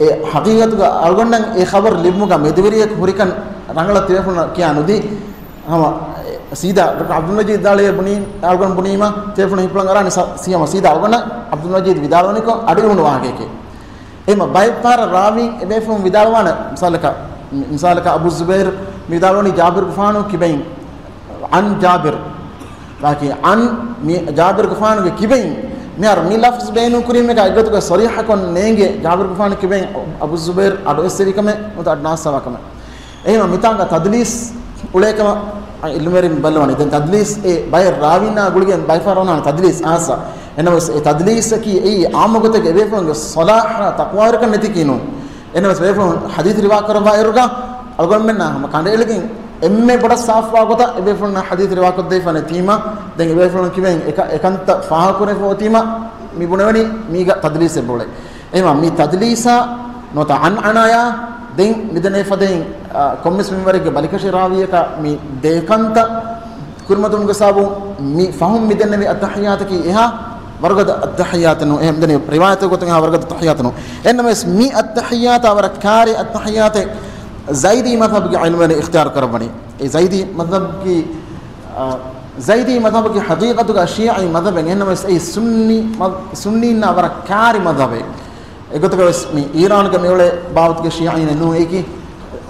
އެ ހަގީގަތުގަ އަޅުގަނޑަށް އެ ޚަބަރު ލިބުމުގަ މެދުވެރިޔަކު ހުރިކަން ރަނގަޅަށް ތިބޭފުޅުންނަށް ކިޔާ ނުދީ. ހަމަ ސީދާ ޑޮކްޓަރ ޢަބްދުލް މަޖީދު ވިދާޅުވި ބުނީ، އަޅުގަނޑު ބުނީމަ ތިބޭފުޅުން ހިފުޅަން އަރާނެ ސަ-، ސީ ހަމަ ސީދާ އަޅުގަނޑަށް ޢަބްދުލް މަޖީދު ވިދާޅުވަނިކޮށް އަޑުއިވުނު ވާހަކައެކޭ. އެހެންމަ ބައެއް ފަހަރަށް ރާވީން އެބޭފުޅުން ވިދާޅުވާނެ، މިސާލަކަށް، މި-، މިސާލަކަށް އަބޫ ޒުބައިރު މި ވިދާޅުވަނީ ޖާބިރުގެފާނު ކިބައިން، ޢަން ޖާބިރު. ވާކި ޢަން މި ޖާބިރުގެފާނުގެ ކިބައިން. މިހާރު މި ލަފްޒު ބޭނުންކުރީމަކާ އެގޮތުގަ ޞަރީޙަކޮށް ނޭނގޭ ޖާބިރުގެފާނު ކިބައިން އަބޫ ޒުބައިރު އަޑުއެއްސެވި ކަމެއް ނުވަތަ އަޑު ނާއްސަވާ ކަމެއް. އެހެންވީމަ މިތާނގަ ތަދްލީސް އުޅޭކަމަށް ޢިލްމުވެރިން ބައްލަވަނީ. ދެން ތަދްލީސް އެ ބައެއް ރާވީންނާ ގުޅިގެން ބައެއް ފަހަރަށް އޮންނާނެ ތަދްލީސް އާސާ. އެނަމަވެސް އެ ތަދްލީސަކީ އެއީ ޢާއްމު ގޮތެއްގަ އެބޭފުޅުންގެ ޞަލާޙަށް ތަޤްވާވެރިކަން ނެތިކީ ނޫން. އެނަމަވެސް ބޭފުޅުން ޙަދީޘް ރިވާ ކުރައްވާ އިރުގަ އަޅުގަނޑުމެންނާ ހަމަ ކަނޑައެޅިގެން އެންމެ ބޮޑަށް ސާފުވާ ގޮތަށް އެބޭފުޅުންނާ ޙަދީޘް ރިވާކޮށްދެވިފާނެ ތީމަ، ދެން އެބޭފުޅުން ކިބައިން އެކަ-، އެކަންތައް ފާހަގަކުރެފަ އޮތީމަ މި ބުނެވެނީ މީގަ ތަދްލީސް އެބައުޅޭ. އެހެންވީމަ މި ތަދްލީސާ ނުވަތަ ޢަންޢަނާޔާ ދެން މިދެންނެވި ފަދައިން، އާ، ކޮންމެސް މިންވަރެއްގެ ބަލިކަށި ރާވީއަކަށް މި ދޭކަންތައް ކުރިމަތުންގެ ސަބަބުން މި ފަހުން މިދެންނެވި އައްތަޙިއްޔާތަކީ އެހާ ވަރުގަދަ އައްތަޙިއްޔާތެއް ނޫން. އެހެން މިދެންނެވި ރިވާޔަތުގެ ގޮތުން އެހާ ވަރުގަދަ އައްތަޙިއްޔާތެއް ނޫން. އެހެންނަމަވެސް މި އައްތަޙިއްޔާތާ ވަރަށް ކާރި އައްތަޙިއްޔާތެއް ޒައިދީ މަޛްހަބުގެ ޢިލްމުވެރިން އިޚްތިޔާރު ކުރައްވަނީ. އެ ޒައިދީ މަޛްހަބުގެ، އާ، ޒައިދީ މަޛްހަބަކީ ޙަޤީޤަތުގަ ޝީޢީ މަޛްހަބެއް. އެހެންނަމަވެސް އެއީ ސުންނީ މަ-، ސުންނީންނާ ވަރަށް ކާރި މަޛްހަބެއް. އެގޮތަކަށް ވެސް މި އީރާނުގެ މިއުޅޭ ބާވަތުގެ ޝީޢީން ނޫން. އެއީކީ،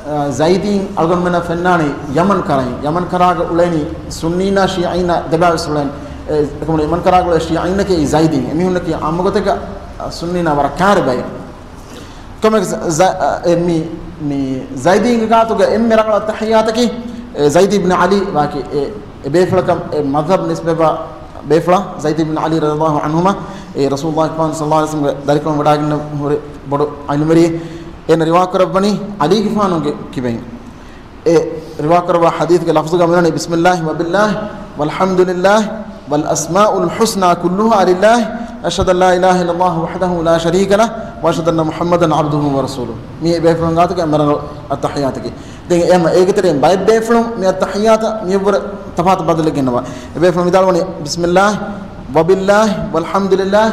އާ، ޒައިދީން އަޅުގަނޑުމެންނަށް ފެންނާނީ ޔަމަން ކަރައިން. ޔަމަން ކަރާގަ އުޅޭނީ ސުންނީންނާ ޝީޢީންނާ ދެބައިވެސް އުޅޭނީ. އެ، އެކަމުން ޔަމަން ކަރާގަ އުޅޭ ޝީޢީންނަކީ އެއީ ޒައިދީން. އެމީހުންނަކީ ޢާއްމު ގޮތެއްގަ، އާ، ސުންނީންނާ ވަރަށް ކާރި ބައެއް. ކޮމެކް ޒ-، އެ، މި، މި ޒައިދީންގެ ގާތުގަ އެންމެ ރަނގަޅު އައްތަޙިއްޔާތަކީ، އެ، ޒައިދީ ބިން ޢަލީ ވާކި، އެ، އެ ބޭފުޅަކަށް އެ މަޛްހަބް ނިސްބަތްވާ ބޭފުޅާ، ޒައިދީ ބިން ޢަލީ ރަޟިޔަﷲ ޢަންހުމާ، އެ ރަސޫލުﷲ ޞައްލަﷲ ޢަލައިހި ވަސައްލަމްގެ ދަރިކަމަށް ވަޑައިގެންނަ ހުރި ބޮޑު ޢިލްމުވެރިއެއް. އޭނަ ރިވާ ކުރައްވަނީ ޢަލީގެފާނުގެ ކިބައިން. އެ ރިވާކުރައްވާ ޙަދީޘްގެ ލަފްޒުގަ މިވަނީ، بسم الله وبالله والحمد لله والأسماء الحسنى كلها لله، أشهد أن لا إله إلا الله وحده لا شريك له، وأشهد أن محمدا عبده ورسوله. މީ އެ ބޭފުޅުން ގާތުގެ އެންމެ ރަނގަޅު އައްތަޙިއްޔާތަކީ. ދެން އެހެން އޭގެ ތެރެއިން ބައެއް ބޭފުޅުން މި އައްތަޙިއްޔާތަށް މިއަށްވުރެ ތަފާތު ބަދަލެއް ގެންނަވާ. އެ ބޭފުޅުން ވިދާޅުވަނީ، بسم الله وبالله والحمد لله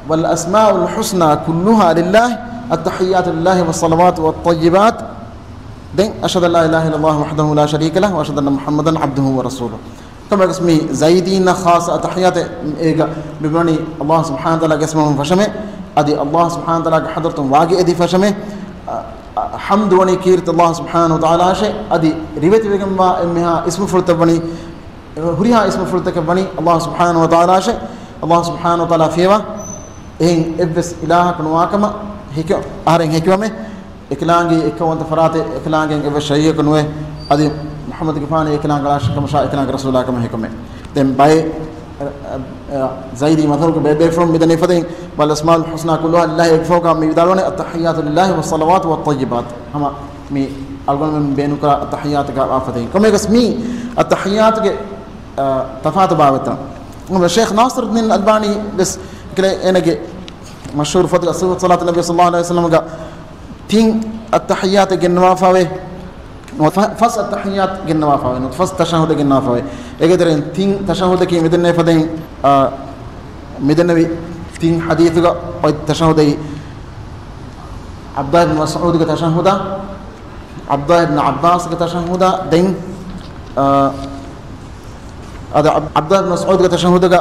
والأسماء الحسنى كلها لله، التحيات لله والصلوات والطيبات، ދެން، أشهد أن لا إله إلا الله وحده لا شريك له، وأشهد أن محمدا عبده ورسوله. ކޮމެކަސް މި ޒައިދީންނަށް ޚާއްޞަ އައްތަޙިއްޔާތެއް އޭގަ މި ބުނަނީ، ﷲ ސުބްޙާނަހޫ ވަތަޢާލާގެ އިސްމުން ފަށަމޭ، އަދި ﷲ ސުބްޙާނަހޫ ވަތަޢާލާގެ ޙަޟްރަތުން ވާގި އެދި ފަށަމޭ. އަ، އަ، ޙަމްދު ވަނީ ކީރިތި ﷲ ސުބްޙާނަހޫ ވަތަޢާލާއަށޭ، އަދި ރިވެތިވެގެންވާ އެންމެހާ އިސްމުފުޅުތައް ވަނީ، ހުރިހާ އިސްމުފުޅުތަކެއް ވަނީ ﷲ ސުބްޙާނަހޫ ވަތަޢާލާއަށޭ. ﷲ ސުބްޙާނަހޫ ވަތަޢާލާ ފިޔަވާ އެހެން އެއްވެސް އިލާހަކު ނުވާކަމަށް ހެކި-، އަހަރެން ހެކިވަމޭ. އެކަލާނގެ އެއްކައުވަންތަ ފަރާތެއް އެކަލާނގެ އެއްވެސް ޝަރީކަކު ނުވޭ. އަދި މުޙައްމަދުގެފާނު އެކަލާނގެ ރާށެއް ކަމަށާ އެކަލާނގެ ރަސޫލާ ކަމަށް ހެކުމޭ. ދެން ބައެއް، އަ، އަ، އަ، ޒައިދީ މަޛްހަބުގެ ބައެއް ބޭފުޅުން މިދަނީ ފަދައިން، والأسماء الحسنى كلها لله އެކަފަހުގަ މި ވިދާޅުވަނީ التحيات لله والصلوات والطيبات. ހަމަ މި އަޅުގަނޑުމެން ބޭނުންކުރާ އައްތަޙިއްޔާތުގެ ވާ ފަދައިން. ކޮމެކަސް މި އައްތަޙިއްޔާތުގެ، އަ، ތަފާތު ބާވަތްތައް. ޝޭޚް ނާޞިރުއްދީން އަލްބާނީ ވެސް ކިޔައި އޭނަގެ މަޝްހޫރު ފޮތުގަ ޞިފަތު ޞަލާތު ނަބީ ޞައްލަﷲ ޢަލައިހި ވަސައްލަމްގަ ތިން އައްތަޙިއްޔާތެއް ގެންނަވާފަވޭ. ނުވަތަ ފަ-، ފަސް އައްތަޙިއްޔާތު ގެންނަވާފަވޭ. ނުވަތަ ފަސް ތަޝައްހުދެއް ގެންނަވާފަވޭ. އޭގެ ތެރެއިން ތިން ތަޝައްހުދަކީ މިދެންނެވި ފަދައިން، އާ، މިދެންނެވި ތިން ޙަދީޘުގަ އޮތް ތަޝައްހުދައީ ޢަބްދުﷲ ބިން މަސްޢޫދުގެ ތަޝައްހުދާ، ޢަބްދުﷲ ބިން ޢައްބާސްގެ ތަޝައްހުދާ، ދެން، އާ، އަދި ޢަބް-، ޢަބްދުﷲ ބިން މަސްޢޫދުގެ ތަޝައްހުދުގަ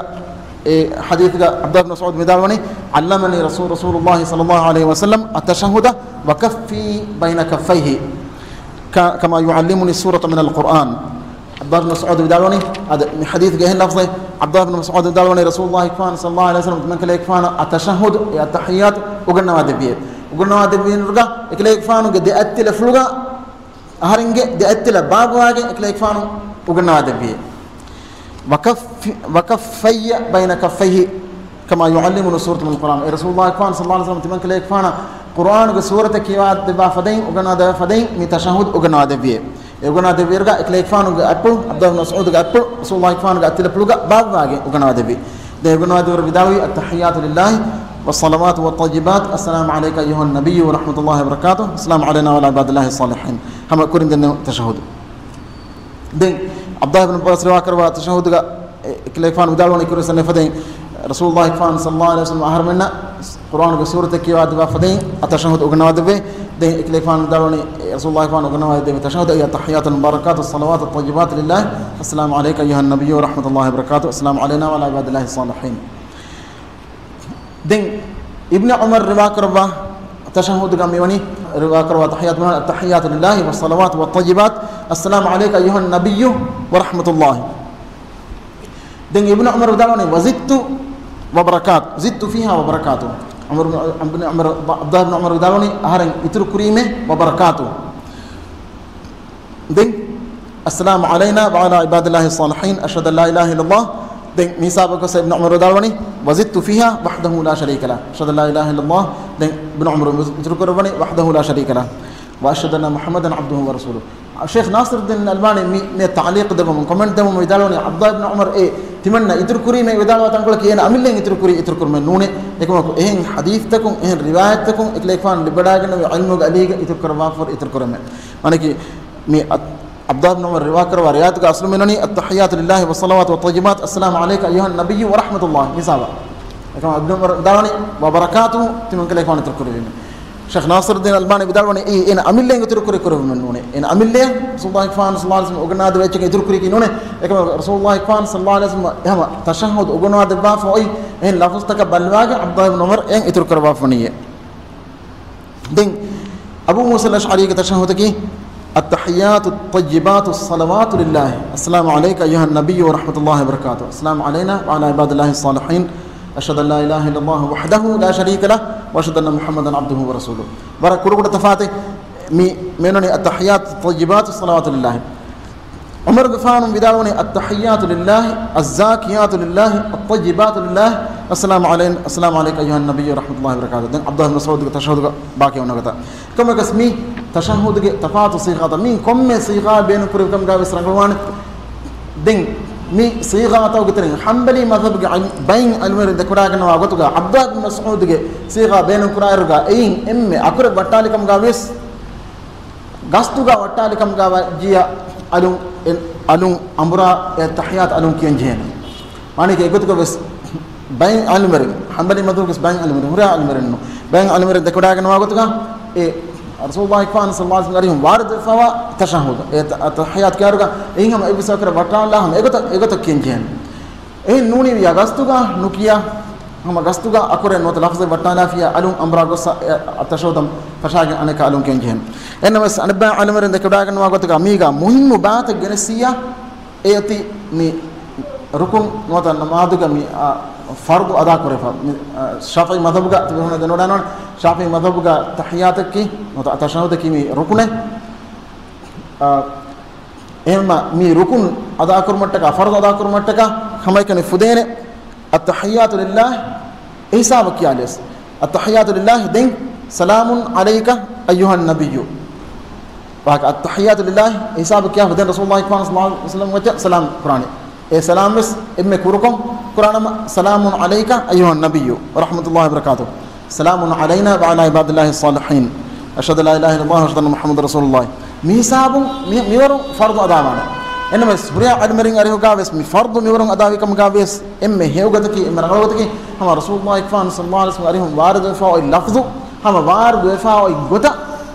އެ ޙަދީޘްގަ ޢަބްދުﷲ ބިން މަސްޢޫދު ވިދާޅުވަނީ، علمني رسول، رسول الله صلى الله عليه وسلم، التشهد وكفي بين كفيه، ك-، كما يعلمني السورة من القرآن. ޢަބްދުﷲ ބިން މަސްޢޫދު ވިދާޅުވަނީ، އަދި މި ޙަދީޘްގެ އެހެން ލަފްޒެއް، ޢަބްދުﷲ ބިން މަސްޢޫދު ވިދާޅުވަނީ، ރަސޫލުﷲ ފާން ޞައްލަﷲ ޢަލައިހި ވަސައްލަމަ ތިމަންކަލޭގެފާނަށް އައްތަޝައްހަދު، އެ އައްތަޙިއްޔާތު އުގަންނަވާ ދެއްވިއޭ. އުގަންނަވާ ދެއްވި ނުރުގަ، އެކަލޭގެފާނުގެ ދެ އަތްތިލަފުޅުގަ، އަހަރެންގެ ދެ އަތްތިލަ ބާއްވާގެން އެކަލޭގެފާނު އުގަންނަވާ ދެއްވިއޭ. وكف، وكفي بين كفيه كما يعلمني السورة من القرآن. އޭ ރަސޫލުﷲ ފާން ޞައްލަﷲ ޢަލައިހި ވަސައްލަމަ ތިމަންކަލޭގެފާނަށް ޤުރްއާނުގެ ސޫރަތެއް ކިޔަވާ ދެއްވާ ފަދައިން، އުގަންނަވާ ދެއްވާ ފަދައިން މި ތަޝައްހަދު އުގަންނަވާ ދެއްވިއޭ. އެ އުގަންނަވާ ދެއްވިއިރުގަ އެކަލޭގެފާނުގެ އަތްޕުޅު، ޢަބްދުﷲ ބިން މަސްޢޫދުގެ އަތްޕުޅު، ރަސޫލުﷲ ފާނުގެ އަތްތިލަފުޅުގަ ބާއްވާގެން އުގަންނަވާ ދެއްވި. ދެން އެ އުގަންނަވާ ދެއްވިއިރު ވިދާޅުވީ، التحيات لله والصلوات والطيبات، السلام عليك أيها النبي ورحمة الله وبركاته، السلام علينا وعلى عباد الله الصالحين. ހަމަ ކުރިން ދެންނެވި ތަޝައްހަދު. ދެން ޢަބްދުﷲ ބިން ޢައްބާސް ރިވާކުރައްވާ ތަޝައްހަދުގަ އެ، އެކަލޭގެފާނު ވިދާޅުވަނީ ކުރިން ދެންނެވި ފަދައިން، ރަސޫލުﷲ ފާން ޞައްލަﷲ ޢަލައިހި ވަސައްލަމަ އަހަރުމެންނަށް ޤުރްއާނުގެ ސޫރަތެއް ކިޔަވާ ދެއްވާ ފަދައިން އައްތަޝައްހަދު އުގަންނަވާ ދެއްވޭ. ދެން އެކަލޭގެފާނު ވިދާޅުވަނީ، ރަސޫލުﷲ ފާނު އުގަންނަވާ ދެއްވި ތަޝައްހަދު، أيها التحيات المباركات الصلوات الطيبات لله، السلام عليك أيها النبي ورحمة الله وبركاته، السلام علينا وعلى عباد الله الصالحين. ދެން އިބްނު ޢުމަރު ރިވާކުރައްވާ ތަޝައްހަދުގަ މިވަނީ، ރިވާކުރައްވާ ތަޙިއްޔާތު، التحيات لله والصلوات والطيبات، السلام عليك أيها النبي ورحمة الله. ދެން އިބްނު ޢުމަރު ވިދާޅުވަނީ، وزدت وبركاته، زدت فيها وبركاته. ޢުމަރު، އިބްނު ޢުމަރު، ޢަބްދުﷲ ބިން ޢުމަރު ވިދާޅުވަނީ، އަހަރެން އިތުރު ކުރީމޭ، وبركاته. ދެން، السلام علينا وعلى عباد الله الصالحين، أشهد أن لا إله إلا الله. ދެން މި ހިސާބަށް ގޮސް އިބްނު ޢުމަރު ވިދާޅުވަނީ، وزدت فيها وحده لا شريك له، أشهد أن لا إله إلا الله. ދެން އިބްނު ޢުމަރު އިތުރު ކުރައްވަނީ، وحده لا شريك له، وأشهد أن محمدا عبده ورسوله. ޝޭޚް ނާޞިރުއްދީން އަލްބާނީ މި، މި ތަޢުލީޤު ދެއްވަމުން، ކޮމެންޓް ދެއްވަމުން ވިދާޅުވަނީ، ޢަބްދުﷲ ބިން ޢުމަރު އެ ތިމަންނަ އިތުރު ކުރީމޭ ވިދާޅުވާ ތަންކޮޅަކީ އޭނަ އަމިއްލައިން އިތުރު ކުރީ، އިތުރު ކުރުމެއް ނޫނޭ. އެކަމަކު އެހެން ޙަދީޘްތަކުން، އެހެން ރިވާޔަތްތަކުން އެކަލޭގެފާނު ލިބިވަޑައިގެންނެވި ޢިލްމުގެ އަލީގަ އިތުރު ކުރައްވާފަ އިތުރު ކުރުމެއް. މާނައަކީ މި އަ-، ޢަބްދުﷲ ބިން ޢުމަރު ރިވާކުރައްވާ ރިވާޔަތުގަ އަސްލު މިނަނީ، التحيات لله والصلوات والطيبات، السلام عليك أيها النبي ورحمة الله، މި ހިސާބަށް. އެކަމަކު އިބްނު ޢުމަރު ވިދާޅުވަނީ، وبركاته، ތިމަންކަލޭގެފާނު އިތުރު ކުރެއްވީމޭ. ޝޭޚް ނާޞިރުއްދީން އަލްބާނީ ވިދާޅުވަނީ، އެއީ އޭނަ އަމިއްލައިން އިތުރު ކުރި ކުރެއްވުމެއް ނޫނޭ. އޭނަ އަމިއްލައަށް ރަސޫލުﷲ ފާން ޞައްލަﷲ ޢަލައިހި ވަސައްލަމަ އުގަންނަވާ ދެއްވި އެއްޗަކަށް އިތުރު ކުރީކީ ނޫނޭ. އެކަމަކު ރަސޫލުﷲ ފާން ޞައްލަﷲ ޢަލައިހި ވަސައްލަމަ ހަމަ ތަޝައްހަދު އުގަންނަވާ ދެއްވާފަ އޮތް އެހެން ލަފުޒުތަކަށް ބައްލަވާގެން ޢަބްދުﷲ ބިން ޢުމަރު އެހެން އިތުރު ކުރައްވާފަ ވަނީއޭ. ދެން އަބޫ މޫސަ އަލްއަޝްޢަރީގެ ތަޝައްހަދަކީ، التحيات الطيبات الصلوات لله، السلام عليك أيها النبي ورحمة الله وبركاته، السلام علينا وعلى عباد الله الصالحين، أشهد أن لا إله إلا الله وحده لا شريك له، وأشهد أن محمدا عبده ورسوله. ވަރަށް ކުޑަކުޑަ ތަފާތެއް މި މިނުނީ، التحيات الطيبات الصلوات لله. ޢުމަރުގެފާނު ވިދާޅުވަނީ، التحيات لله، الزاكيات لله، الطيبات لله، السلام علينا، السلام عليك أيها النبي ورحمة الله وبركاته. ދެން ޢަބްދުﷲ ބިން މަސްޢޫދުގެ ތަޝައްހަދުގަ ބާކީ އޮންނަ ގޮތަށް. ކޮންމެއަކަސް މި ތަޝައްހަދުގެ ތަފާތު ޞީޣާތައް، މި ކޮންމެ ޞީޣާ ބޭނުން ކުރެވިކަމުގަ ވެސް ރަނގަޅުވާނެ. ދެން މި ޞީޣާތަކުގެ ތެރެއިން ޙަންބަލީ މަޛްހަބުގެ ޢިލް-، ބައިން ޢިލްމުވެރިން ދެކެވަޑައިގަންނަވާ ގޮތުގަ، ޢަބްދުﷲ ބިން މަސްޢޫދުގެ ޞީޣާ ބޭނުން ކުރާއިރުގަ، އެއިން އެންމެ އަކުރެއް ވައްޓާލިކަމުގަ ވެސް، ގަސްތުގަ ވައްޓާލިކަމުގަ ވައްޖިޔަ އަލުން، އެ-، އަލުން އަނބުރާ އެ ތަޙިއްޔާތު އަލުން ކިޔަން ޖެހޭނެ. މާނައަކީ އެގޮތުގަ ވެސް ބައެއް ޢިލްމުވެރިން، ޙަންބަލީ މަޛްހަބުގެ ވެސް ބައެއް ޢިލްމުވެރިން، ހުރިހާ ޢިލްމުވެރިންނު، ބައެއް ޢިލްމުވެރިން ދެކެވަޑައިގަންނަވާ ގޮތުގަ، އެ ރަސޫލުﷲ ފާން ޞައްލަﷲ ޢަލައިހި ވަސައްލަމަ އަރިހުން ވާރިދުވެފަވާ ތަޝައްހަދު، އެ ތަ-، ތަޙިއްޔާތު ކިޔާއިރުގަ އެއިން ހަމަ އެއްވެސް އަކުރެއް ވައްޓާލާ ހަމަ އެގޮތަށް، އެގޮތަށް ކިޔަން ޖެހޭނެ. އެހެން ނޫނީވިއްޔާ ގަސްތުގަ ނުކިޔާ، ހަމަ ގަސްތުގަ އަކުރެއް ނުވަތަ ލަފްޒެއް ވައްޓާލާފިއްޔާ އަލުން އަނބުރާ ގޮއްސަ އެ ތަޝައްހަދަށް ފަށާގެން އަނެއްކާ އަލުން ކިޔަން ޖެހޭނެ. އެހެންނަމަވެސް އަނެއްބައި ޢިލްމުވެރިން ދެކެވަޑައިގަންނަވާ ގޮތުގަ މީގަ މުހިންމު ބާތައް ގެނެސްސިއްޔާ، އެއޮތީ މި ރުކުން ނުވަތަ ނަމާދުގަ މި، އާ، ފަރުޟު އަދާކުރެވިފަ. މި، އާ، ޝާފިޢީ މަޛްހަބުގަ ތިބޭފުޅުންނަށް ދެނެވަޑައިގަންނަވާނެ، ޝާފިޢީ މަޛްހަބުގަ ތަޙިއްޔާތަކީ ނުވަތަ ތަޝައްހަދަކީ މި ރުކުނެއް. އާ، އެހެންމަ މި ރުކުން އަދާކުރުމަށްޓަކާ، ފަރުޟު އަދާކުރުމަށްޓަކާ ހަމައެކަނި ފުދޭނެ، التحيات لله އެ ހިސާބަށް ކިޔާލިޔަސް، التحيات لله ދެން سلام عليك أيها النبي. ވާހަކަ التحيات لله އެ ހިސާބަށް ކިޔާފަ ދެން ރަސޫލުﷲ ފާން ޞައްލަﷲ ޢަލައިހި ވަސައްލަމަ ވެތި ސަލާމް ކުރާނެ. އެ ސަލާމް ވެސް އެންމެ ކުރުކޮށް ކުރާނަމަ، سلام عليك أيها النبي ورحمة الله وبركاته، سلام علينا وعلى عباد الله الصالحين، أشهد أن لا إله إلا الله وأشهد أن محمدا رسول الله. މި ހިސާބުން މި، މިވަރު ފަރުޟު އަދާވާނެ. އެންމެ ހުރިހާ ޢިލްމުވެރިން އަރިހުގަ ވެސް މި ފަރުޟު މިވަރުން އަދާވިކަމުގަ ވެސް އެންމެ ހެޔޮ ގޮތަކީ، އެންމެ ރަނގަޅު ގޮތަކީ، ހަމަ ރަސޫލުﷲ ފާން ޞައްލަﷲ ޢަލައިހި ވަސައްލަމަ އަރިހުން ވާރިދުވެފަ އޮތް ލަފްޒު، ހަމަ ވާރިދުވެފަ އޮތް ގޮތަށް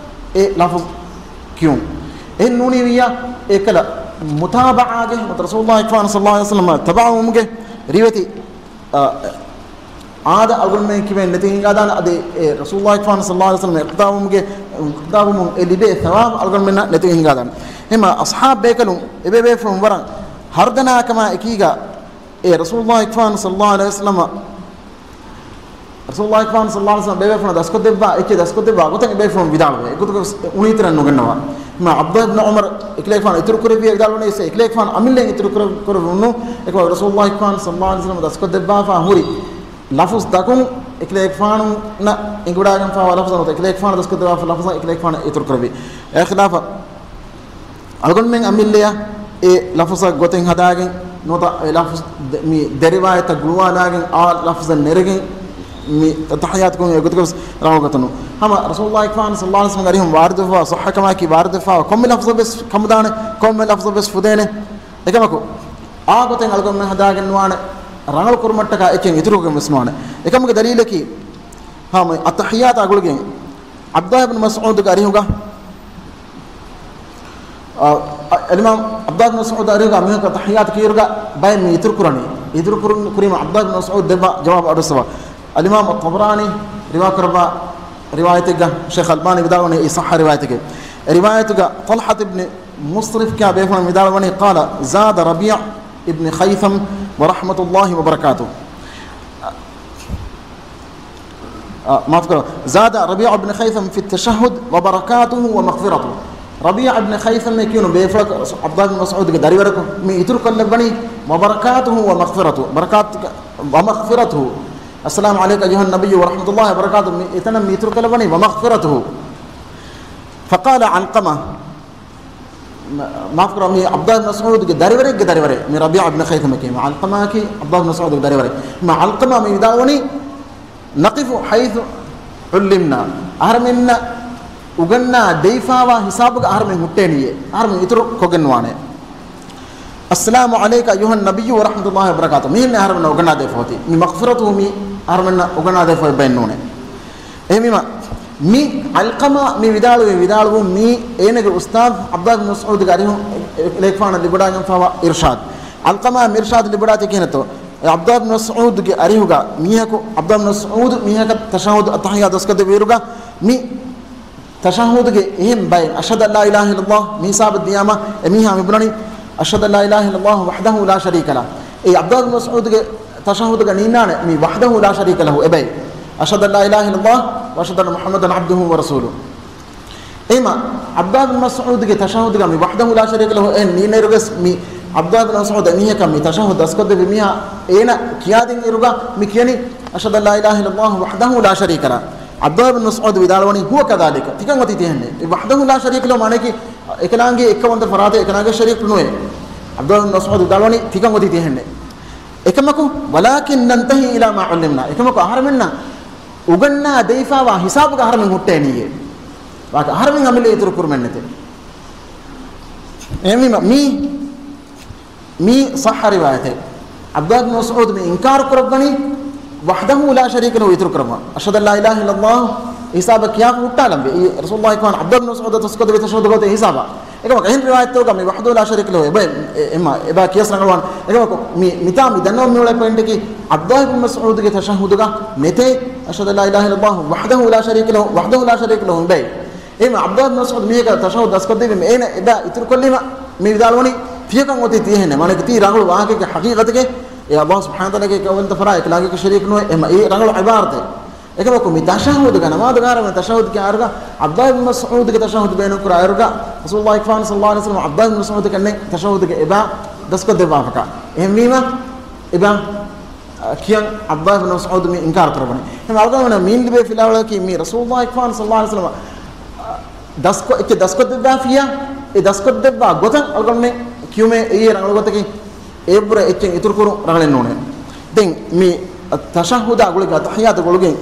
އެ ލަފްޒު ކިޔުން. އެހެން ނޫނީވިއްޔާ، އެކަލަ މުތާބަޢާގެ ނުވަތަ ރަސޫލުﷲ ފާން ޞައްލަﷲ ޢަލައިހި ވަސައްލަމަ ތަބަޢުވުމުގެ ރިވެތި އާދަ އަޅުގަނޑުމެން ކިބެން ނެތި ހިނގާދާނެ. އަދި އެ ރަސޫލުﷲ ގެފާނު ޞައްލަﷲ ޢަލައިހި ވަސައްލަމަ އިޤްތިދާވުމުގެ، އިޤްތިދާވުމުން އެ ލިބޭ ޘަވާބު އަޅުގަނޑުމެންނަށް ނެތި ހިނގާދާނެ. އެހެންމަ އަޞްޙާބު ބޭކަލުން އެބޭބޭފުޅުން ވަރަށް ހަރުދަނާ ކަމާ އެކީގަ އެ ރަސޫލުﷲ ގެފާނު ޞައްލަﷲ ޢަލައިހި ވަސައްލަމަ، ރަސޫލުﷲ ގެފާނު ޞައްލަﷲ ޢަލައިހި ވަސައްލަމަ ބޭބޭފުޅުން ދަސްކޮށްދެއްވާ، އެކި ދަސްކޮށްދެއްވާ ގޮތަށް އެބޭފުޅުން ވިދާޅުވޭ. އެގޮތުގަ އުނިތިރަން ނުގަންނަވާ. މާ ޢަބްދުﷲ ބިން ޢުމަރު އެކިލޭގެފާނު އިތުރު ކުރެއްވި ވިދާޅުވަނީ، އެކިލޭގެފާނު އަމިއްލައިން އިތުރު ކުރެ-، ކުރެއްވުނު. އެކަމަކު ރަސޫލުﷲ ގެފާނު ޞައްލަﷲ ޢަލައިހި ވަސައްލަމަ ދަސްކޮށްދެއްވާފާ ހުރި ލަފުޒު ދަކުން އެކިލޭގެފާނުންނަށް އެނގިވަޑާގެންފާވާ ލަފުޒަށް ނުވަތަ އެކިލޭގެފާނު ދަސްކޮށްދެއްވާފަ ލަފުޒަށް އެކިލޭގެފާނު އިތުރު ކުރެއްވި. އެ ޚިލާފަށް އަޅުގަނޑުމެން އަމިއްލަޔަށް އެ ލަފުޒަށް ގޮތެއް ހަދާގެން ނުވަތަ އެ ލަފުޒު ދެ-، މި ދެ ރިވާޔަތަށް ގުޅުވާލާގެން އާ ލަފުޒަށް ނެރެގެން މި އައްތަޙިއްޔާތު ކުރުން އެގޮތުގަވެސް ރަނގަޅު ގޮތަކަށް ނޫން. ހަމަ ރަސޫލުﷲ ގެފާނު ޞައްލަﷲ ޢަލައިހި ވަސައްލަމަ އަރިހުން ވާރިދުވެފަވާ ޞައްޙަ ކަމާއެކީ ވާރިދުވެފަވާ ކޮންމެ ލަފުޒެއްވެސް ކަމުދާނެ، ކޮންމެ ލަފުޒެއްވެސް ފުދޭނެ. އެކަމަކު އާ ގޮތެއް އަޅުގަނޑުމެން ހަދާގެން ނުވާނެ، ރަނގަޅު ކުރުމަށްޓަކާ އެއްޗެއް އިތުރުކޮށްގެން ވެސް ނުވާނެ. އެކަމުގެ ދަލީލަކީ، ހަމަ އައްތަޙިއްޔާތާ ގުޅިގެން ޢަބްދުﷲ ބިން މަސްޢޫދުގެ އަރިހުގަ، އަ، އަ، އަލްއިމާމް ޢަބްދުﷲ ބިން މަސްޢޫދު އަރިހުގަ މީހަކަށް ތަޙިއްޔާތު ކިޔުރުގަ ބައެއް މީ އިތުރު ކުރަނީ. އިތުރު ކުރުން ކުރީމަ ޢަބްދުﷲ ބިން މަސްޢޫދު ދެއްވާ ޖަވާބު އަޑުއައްސަވާ. އަލްއިމާމް ޠަބަރާނީ ރިވާ ކުރައްވާ ރިވާޔަތެއްގަ ޝޭޚް އަލްބާނީ ވިދާޅުވަނީ އެއީ ޞައްޙަ ރިވާޔަތެކޭ. އެ ރިވާޔަތުގަ ޠަލްޙަތު ބިން މުޞްރިފް ކިޔާ ބޭފުޅުން ވިދާޅުވަނީ، قال زاد ربيع بن خيثم ورحمة الله وبركاته. އަ، މާފުކުރައްވާ. زاد ربيع بن خيثم في التشهد وبركاته ومغفرته. ރަބީޢު ބިން ޚައިޘަމް ކިޔުނު ބޭފުޅަކު ޢަބްދުﷲ ބިން މަސްޢޫދުގެ ދަރިވަރަކު މި އިތުރު ކޮށްލައްވަނީ، وبركاته ومغفرته، بركات، ومغفرته. السلام عليك أيها النبي ورحمة الله وبركاته. މި އެތަނަށް މި އިތުރު ކޮށްލައްވަނީ ومغفرته. فقال علقمة، މ-، މާފުކުރައްވާ، މީ ޢަބްދުﷲ ބިން މަސްޢޫދުގެ ދަރިވަރެއްގެ ދަރިވަރެއް. މި ރަބީޢު ބިން ޚައިޘަމަކީ، ޢަލްޤަމާއަކީ ޢަބްދުﷲ ބިން މަސްޢޫދުގެ ދަރިވަރެއް. މާ ޢަލްޤަމާ މި ވިދާޅުވަނީ، نقف حيث علمنا. އަހަރެމެންނަށް އުގަންނާ ދެވިފާވާ ހިސާބުގަ އަހަރެމެން ހުއްޓޭނީއޭ. އަހަރެމެން އިތުރު ކޮށްގެން ނުވާނެ. السلام عليك أيها النبي ورحمة الله وبركاته. މިހެން އަހަރެމެންނަށް އުގަންނާދެފަ އޮތީ. މި مغفرته މީ އަހަރެމެންނަށް އުގަންނާދެފަ އޮތް ބައެއް ނޫނޭ. އެހެންވީމަ، މި ޢަލްޤަމާ މި ވިދާޅުވި ވިދާޅުވުން މީ އޭނަގެ އުސްތާޛު ޢަބްދުﷲ ބިން މަސްޢޫދުގެ އަރިހުން އެކިލޭގެފާނަށް ލިބިވަޑާގެންފާވާ އިރުޝާދު. ޢަލްޤަމާ އިރުޝާދު ލިބިވަޑާތީ ކިހިނެއްތޯ؟ ޢަބްދުﷲ ބިން މަސްޢޫދުގެ އަރިހުގަ މީހަކު، ޢަބްދުﷲ ބިން މަސްޢޫދު މީހަކަށް ތަޝައްހަދު އައްތަޙިއްޔާތު ދަސްކޮށްދެއްވިއިރުގަ މި ތަޝައްހަދުގެ އެހެން ބައެއް، أشهد أن لا إله إلا الله މި ހިސާބަށް ދިޔާމަ، އެމީހާ މި ބުނަނީ، أشهد أن لا إله إلا الله وحده لا شريك له. އެ ޢަބްދުﷲ ބިން މަސްޢޫދުގެ ތަޝައްހަދުގަ ނީންނާނެ މި وحده لا شريك له އެބައި. أشهد أن لا إله إلا الله وأشهد أن محمدا عبده ورسوله. އެހެންމަ، ޢަބްދުﷲ ބިން މަސްޢޫދުގެ ތަޝައްހަދުގަ މި وحده لا شريك له އެ ނީންނައިރުވެސް މި ޢަބްދުﷲ ބިން މަސްޢޫދު އެމީހަކަށް މި ތަޝައްހަދު ދަސްކޮށްދެއްވި މީހާ އޭނަ ކިޔާދިން އިރުގަ މި ކިޔަނީ، أشهد أن لا إله إلا الله وحده لا شريك له. ޢަބްދުﷲ ބިން މަސްޢޫދު ވިދާޅުވަނީ، هو كذلك. ތިކަން އޮތީ ތިހެންނޭ. އެ وحده لا شريك له މާނައަކީ، އެކަލާނގެ އެއްކައުވަންތަ ފަރާތެއް އެކަލާނގެ ޝަރީކު ނުވޭ. ޢަބްދުﷲ ބިން މަސްޢޫދު ވިދާޅުވަނީ، ތިކަން އޮތީ ތިހެންނޭ. އެކަމަކު، ولكن ننتهي إلى ما علمنا. އެކަމަކު އަހަރެމެންނަށް އުގަންނާ ދެވިފާވާ ހިސާބުގަ އަހަރެމެން ހުއްޓޭނީއޭ. ވާކަ އަހަރެމެން އަމިއްލަ އިތުރު ކުރުމެއްނެތޭ. އެހެންވީމަ، މީ މީ ޞައްޙަ ރިވާޔަތެއް. ޢަބްދުﷲ ބިން މަސްޢޫދު މި އިންކާރު ކުރައްވަނީ، وحده لا شريك له އިތުރު ކުރައްވާ. أشهد أن لا إله إلا الله ހިސާބަށް ކިޔާފަ ހުއްޓާލަންވީ. އެއީ ރަސޫލުﷲ ގެފާނު ޢަބްދުﷲ ބިން މަސްޢޫދަށް ދަސްކޮށްދެއްވި ތަޝައްހަދުގަ އޮތޭ ހިސާބަށް. އެކަމަކު އެހެން ރިވާޔަތްތަކުގަ މި وحده لا شريك له އެބަ، އެ، އެމަ، އެބަ ކިޔަސް ރަނގަޅުވާނެ. އެކަމަކު މި، މިތާ މި ދަންނަވަން މިއުޅޭ ޕޮއިންޓަކީ، ޢަބްދުﷲ ބިން މަސްޢޫދުގެ ތަޝައްހަދުގަ ނެތޭ، أشهد أن لا إله إلا الله وحده لا شريك له، وحده لا شريك له އެބައި. އެހެން ޢަބްދުﷲ ބިން މަސްޢޫދު މީހަކަށް ތަޝައްހަދު ދަސްކޮށްދެއްވީމަ، އޭނަ އެބަ އިތުރުކޮށްލީމަ، މި ވިދާޅުވަނީ، ތިޔަކަން އޮތީ ތިޔަހެންނެއް. މާނައަކީ ތީ ރަނގަޅު ވާހަކައެއްގެ ޙަޤީޤަތެކޭ. އެ ﷲ ސުބްޙާނަހޫ ވަތަޢާލާގެ ކައުވަންތަ ފަރާތް އެކަލާނގެ ޝަރީކު ނުވޭ. އެމަ، އެ ރަނގަޅު ޢިބާރަތެއް. އެކަމަކު މި ތަޝައްހަދުގަ ނަމާދުގަ އަހަރެމެން ތަޝައްހަދު ކިޔާއިރުގަ، ޢަބްދުﷲ ބިން މަސްޢޫދުގެ ތަޝައްހަދު ބޭނުންކުރާއިރުގަ، ރަސޫލުﷲ ގެފާނު ޞައްލަﷲ ޢަލައިހި ވަސައްލަމަ ޢަބްދުﷲ ބިން މަސްޢޫދަކަށް ނެތް ތަޝައްހަދުގެ އެބަ ދަސްކޮށްދެއްވާފަކާ. އެހެންވީމަ، އެބަ އަ، ކިޔަން ޢަބްދުﷲ ބިން މަސްޢޫދު މި އިންކާރު ކުރައްވަނީ. އެހެން އަޅުގަނޑުމެންނަށް މިއިން ލިބޭ ފިލާވަޅަކީ މި ރަސޫލުﷲ ގެފާނު ޞައްލަﷲ ޢަލައިހި ވަސައްލަމަ، އަ، ދަސްކޮ-، އެއްޗެއް ދަސްކޮށްދެއްވާފިއްޔާ، އެ ދަސްކޮށްދެއްވާ ގޮތަށް އަޅުގަނޑުމެން ކިޔުމޭ އެއީ ރަނގަޅު ގޮތަކީ، އެއަށްވުރެ އެއްޗެއް އިތުރުކުރުން ރަނގަޅެއް ނޫނޭ. ދެން މި ތަޝައްހުދާ ގުޅިގެން، އައްތަޙިއްޔާތު ގުޅިގެން،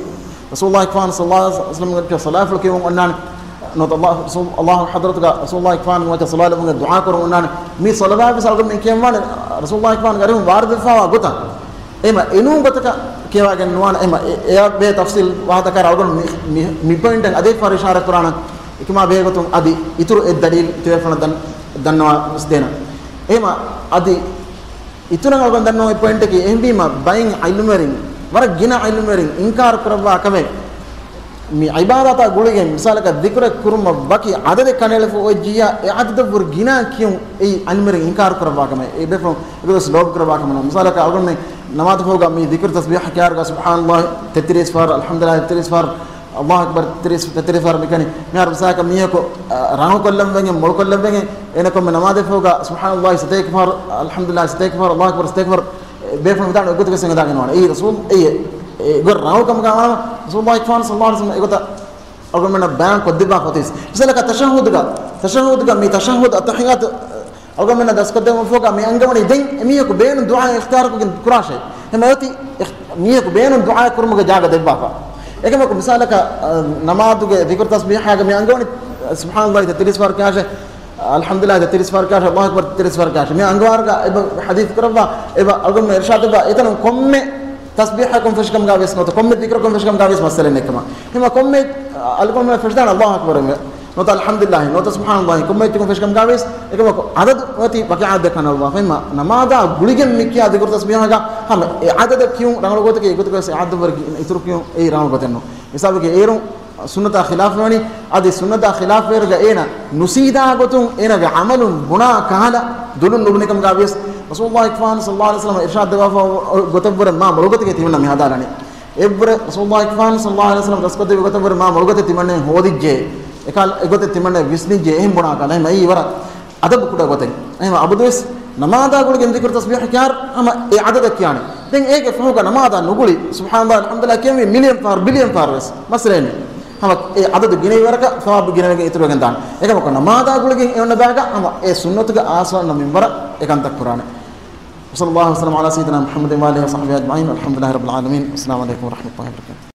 ރަސޫލުﷲ ގެފާނު ޞައްލަﷲ ޢަލައިހި ވަސައްލަމަ ވެއްޓި ޞަލާތު ކިޔެވުން އޮންނާނެ. ނުވަތަ ﷲ، ރަސޫލު، ﷲ ގެ ޙަޟްރަތުގަ ރަސޫލުﷲ ގެފާނު ވެއްޓި ޞަލާތު ކިޔެވުން އޮންނާނެ. މި ޞަލަވާތް ވެސް އަޅުގަނޑު މި ކިޔަންވާނެ، ރަސޫލުﷲ ގެފާނުގެ އަރިހުން ވާރިދުވެފާވާ ގޮތަށް. އެމަ އެނޫން ގޮތަކަށް ކިޔަވާގެން ނުވާނެ. އެމަ އެ-، އެއަށް ބޭ ތަފްޞީލް ވާހަކަ ދައްކާ އަޅުގަނޑު މި، މި، މި ޕޮއިންޓަށް އަދި ފަހަރު އިޝާރާތް ކުރާނަން. އެކަމާ ބެހޭގޮތުން އަދި އިތުރު އެއް ދަލީލް ތިބޭފުޅުންނަށް ދަން-، ދަންނަވާ ވެސް ދޭނަން. އެމަ އަދި އިތުރަށް އަޅުގަނޑު ދަންނަވަން އޮތް ޕޮއިންޓަކީ، އެހެންވީމަ ބައެއް ޢިލްމުވެރިން، ވަރަށް ގިނަ ޢިލްމުވެރިން އިންކާރު ކުރައްވާ ކަމެއް، މި ޢިބާދާތާ ގުޅިގެން މިސާލަކަށް ޛިކުރެއް ކުރުމަށް ވަކި ޢަދަދެއް ކަނޑައެޅިފަ އޮތްޖިއްޔާ، އެ ޢަދަދަށްވުރެ ގިނަ ކިޔުން އެއީ ޢިލްމުވެރިން އިންކާރު ކުރައްވާ ކަމެއް. އެ ބޭފުޅުން އެގޮތަށް ލޯބި ކުރައްވާ ކަމެއް ނޫން. މިސާލަކަށް އަޅުގަނޑުމެން ނަމާދު ފަހުގަ މި ޛިކުރު ތަސްބީޙަ ކިޔާރުގަ ސުބްޙާނަﷲ ތެއްތިރީސް ފަހަރު، އަލްޙަމްދުލިﷲ ތެއްތިރީސް ފަހަރު، ﷲ އަކްބަރު ތެއްތިރީސް، ތެއްތިރީސް ފަހަރު މި ކިޔަނީ. މިހާރު މިސާލަކަށް މީހަކު، އަ، ރަނގަޅު ކޮށްލަން ވެގެން، މޮޅު ކޮށްލަން ވެގެން، އޭނަ ކޮންމެ ނަމާދެއް ފަހުގަ ސުބްޙާނަﷲ ސަތޭކަ ފަހަރު، އަލްޙަމްދުލިﷲ ސަތޭކަ ފަހަރު، ﷲ އަކްބަރު ސަތޭކަ ފަހަރު، އެ ބޭފުޅުން ވިދާޅު އެގޮތަކަށް ވެސް އެނގިދާގެން ވާނެ. އެއީ ރަސޫލު، އެއީ، އެ، އެ ގޮތް ރަނގަޅު ކަމަކާ ވާނަމަ، ރަސޫލުﷲ ފާން ޞައްލަﷲ ޢަލައިހި ވަސައްލަމަ އެގޮތަށް އަޅުގަނޑުމެންނަށް ބަޔާން ކޮށްދެއްވާފަ އޮތީސް. މިސާލަކަށް ތަޝައްހުދުގަ، ތަޝައްހުދުގަ މި ތަޝައްހުދު އައްތަޙިއްޔާތު އަޅުގަނޑުމެންނަށް ދަސްކޮށްދެއްވުމަށްފަހުގަ މި އަންގަވަނީ ދެން އެމީހަކު ބޭނުން ދުޢާ އިޚްތިޔާރުކޮށްގެން ކުރާށޭ. އެހެން އޮތީ އިޚް-، މީހަކު ބޭނުން ދުޢާ ކުރުމުގެ ޖާގަ ދެއްވާފަ. އެކަމަކު މިސާލަކަށް، އަ، ނަމާދުގެ ޛިކުރު ތަސްބީޙާގަ މި އަންގަވަނީ ސުބްޙާނަﷲ ތެއްތިރީސް ފަހަރު ކިޔާށޭ، އަލްޙަމްދުލިﷲ ތެއްތިރީސް ފަހަރު ކިޔާށޭ، ﷲ އަކްބަރު ތެއްތިރީސް ފަހަރު ކިޔާށޭ. މި އަންގަވާރުގަ އެބަ ޙަދީޘް ކުރައްވާ، އެބަ އަޅުގަނޑު އިރުޝާދު ދެއްވާ، އެތަނުން ކޮންމެ ތަސްބީޙަކުން ފެށިކަމުގަ ވިޔަސް ނުވަތަ ކޮންމެ ޛިކުރަކުން ފެށިކަމުގަ ވިޔަސް މައްސަލައެއް ނެތްކަމަށް. ހަމަ ކޮންމެ، އަ، އަޅުގަނޑުމެން ފެށިދާނެ ﷲ އަކްބަރު ނުވަތަ އަލްޙަމްދުލިﷲ ނުވަތަ ސުބްޙާނަﷲ ކޮންމެ އެއްޗަކުން ފެށިކަމުގަ ވިޔަސް، އެކަމަކު ޢަދަދު އޮތީ ވަކި ޢަދަދެއް ކަނޑައަޅުއްވާފަ. ހަމަ ނަމާދާ ގުޅިގެން މި ކިޔާ ޛިކުރު ތަސްބީޙާގަ ހަމަ އެ ޢަދަދަށް ކިޔުން ރަނގަޅު ގޮތަކީ އެގޮތަކަށް ވެސް އެ ޢަދަދަށްވުރެ އިތުރު ކިޔުން އެއީ ރަނގަޅު ގޮތެއް ނޫން. މިސާލުގެ އޭރުން ސުންނަތާ ޚިލާފުވަނީ، އަދި ސުންނަތާ ޚިލާފުވޭއިރުގަ އޭނަ ނުސީދާ ގޮތުން އޭނަގެ ޢަމަލުން ބުނާ ކަހަލަ ދުލުން ނުބުނިކަމުގަ ވިޔަސް، ރަސޫލުﷲ ފާން ޞައްލަﷲ ޢަލައިހި ވަސައްލަމަ އިރްޝާދު ދެއްވާފަ ގޮތަށްވުރެ މާ މޮޅު ގޮތެއް ތިމަންނަ މި ހަދާލަނީ. އެއްވުރެ ރަސޫލުﷲ ފާން ޞައްލަﷲ ޢަލައިހި ވަސައްލަމަ ދަސްކޮށްދެއްވި ގޮތަށްވުރެ މާ މޮޅު ގޮތެއް ތިމަންނަ ހޯދިއްޖެ. އެކަހަލަ އެގޮތެއް ތިމަންނަ ވިސްނިއްޖެ. އެހެން ބުނާ ކަހަލަ. އެހެން އެއީ ވަރަށް އަދަބު ކުޑަ ގޮތެއް. އެހެން އަބަދުވެސް ނަމާދާ ގުޅިގެން ޛިކުރު ތަސްބީޙަ ކިޔާއިރު ހަމަ އެ ޢަދަދަށް ކިޔާނެ. ދެން އޭގެ ފަހުގަ ނަމާދާ ނުގުޅި ސުބްޙާނަﷲ އަލްޙަމްދުލިﷲ ކިޔަންވީ މިލިއަން ފަހަރު، ބިލިއަން ފަހަރު ވެސް މައްސަލައެއް ނެތް. ހަމަ އެ ޢަދަދު ގިނައިވަރަކަށް ޘަވާބު ގިނަވެގެން އިތުރުވެގެން ދާނެ. އެކަމަކު ނަމާދާ ގުޅިގެން އެ އޮންނަ ބައިގަ ހަމަ އެ ސުންނަތުގެ އާސާންނަ މިންވަރަށް އެކަންތައް ކުރާނެ. وصلى الله وسلم على سيدنا محمد وآله وصحبه أجمعين. والحمد لله رب العالمين. والسلام عليكم ورحمة الله وبركاته.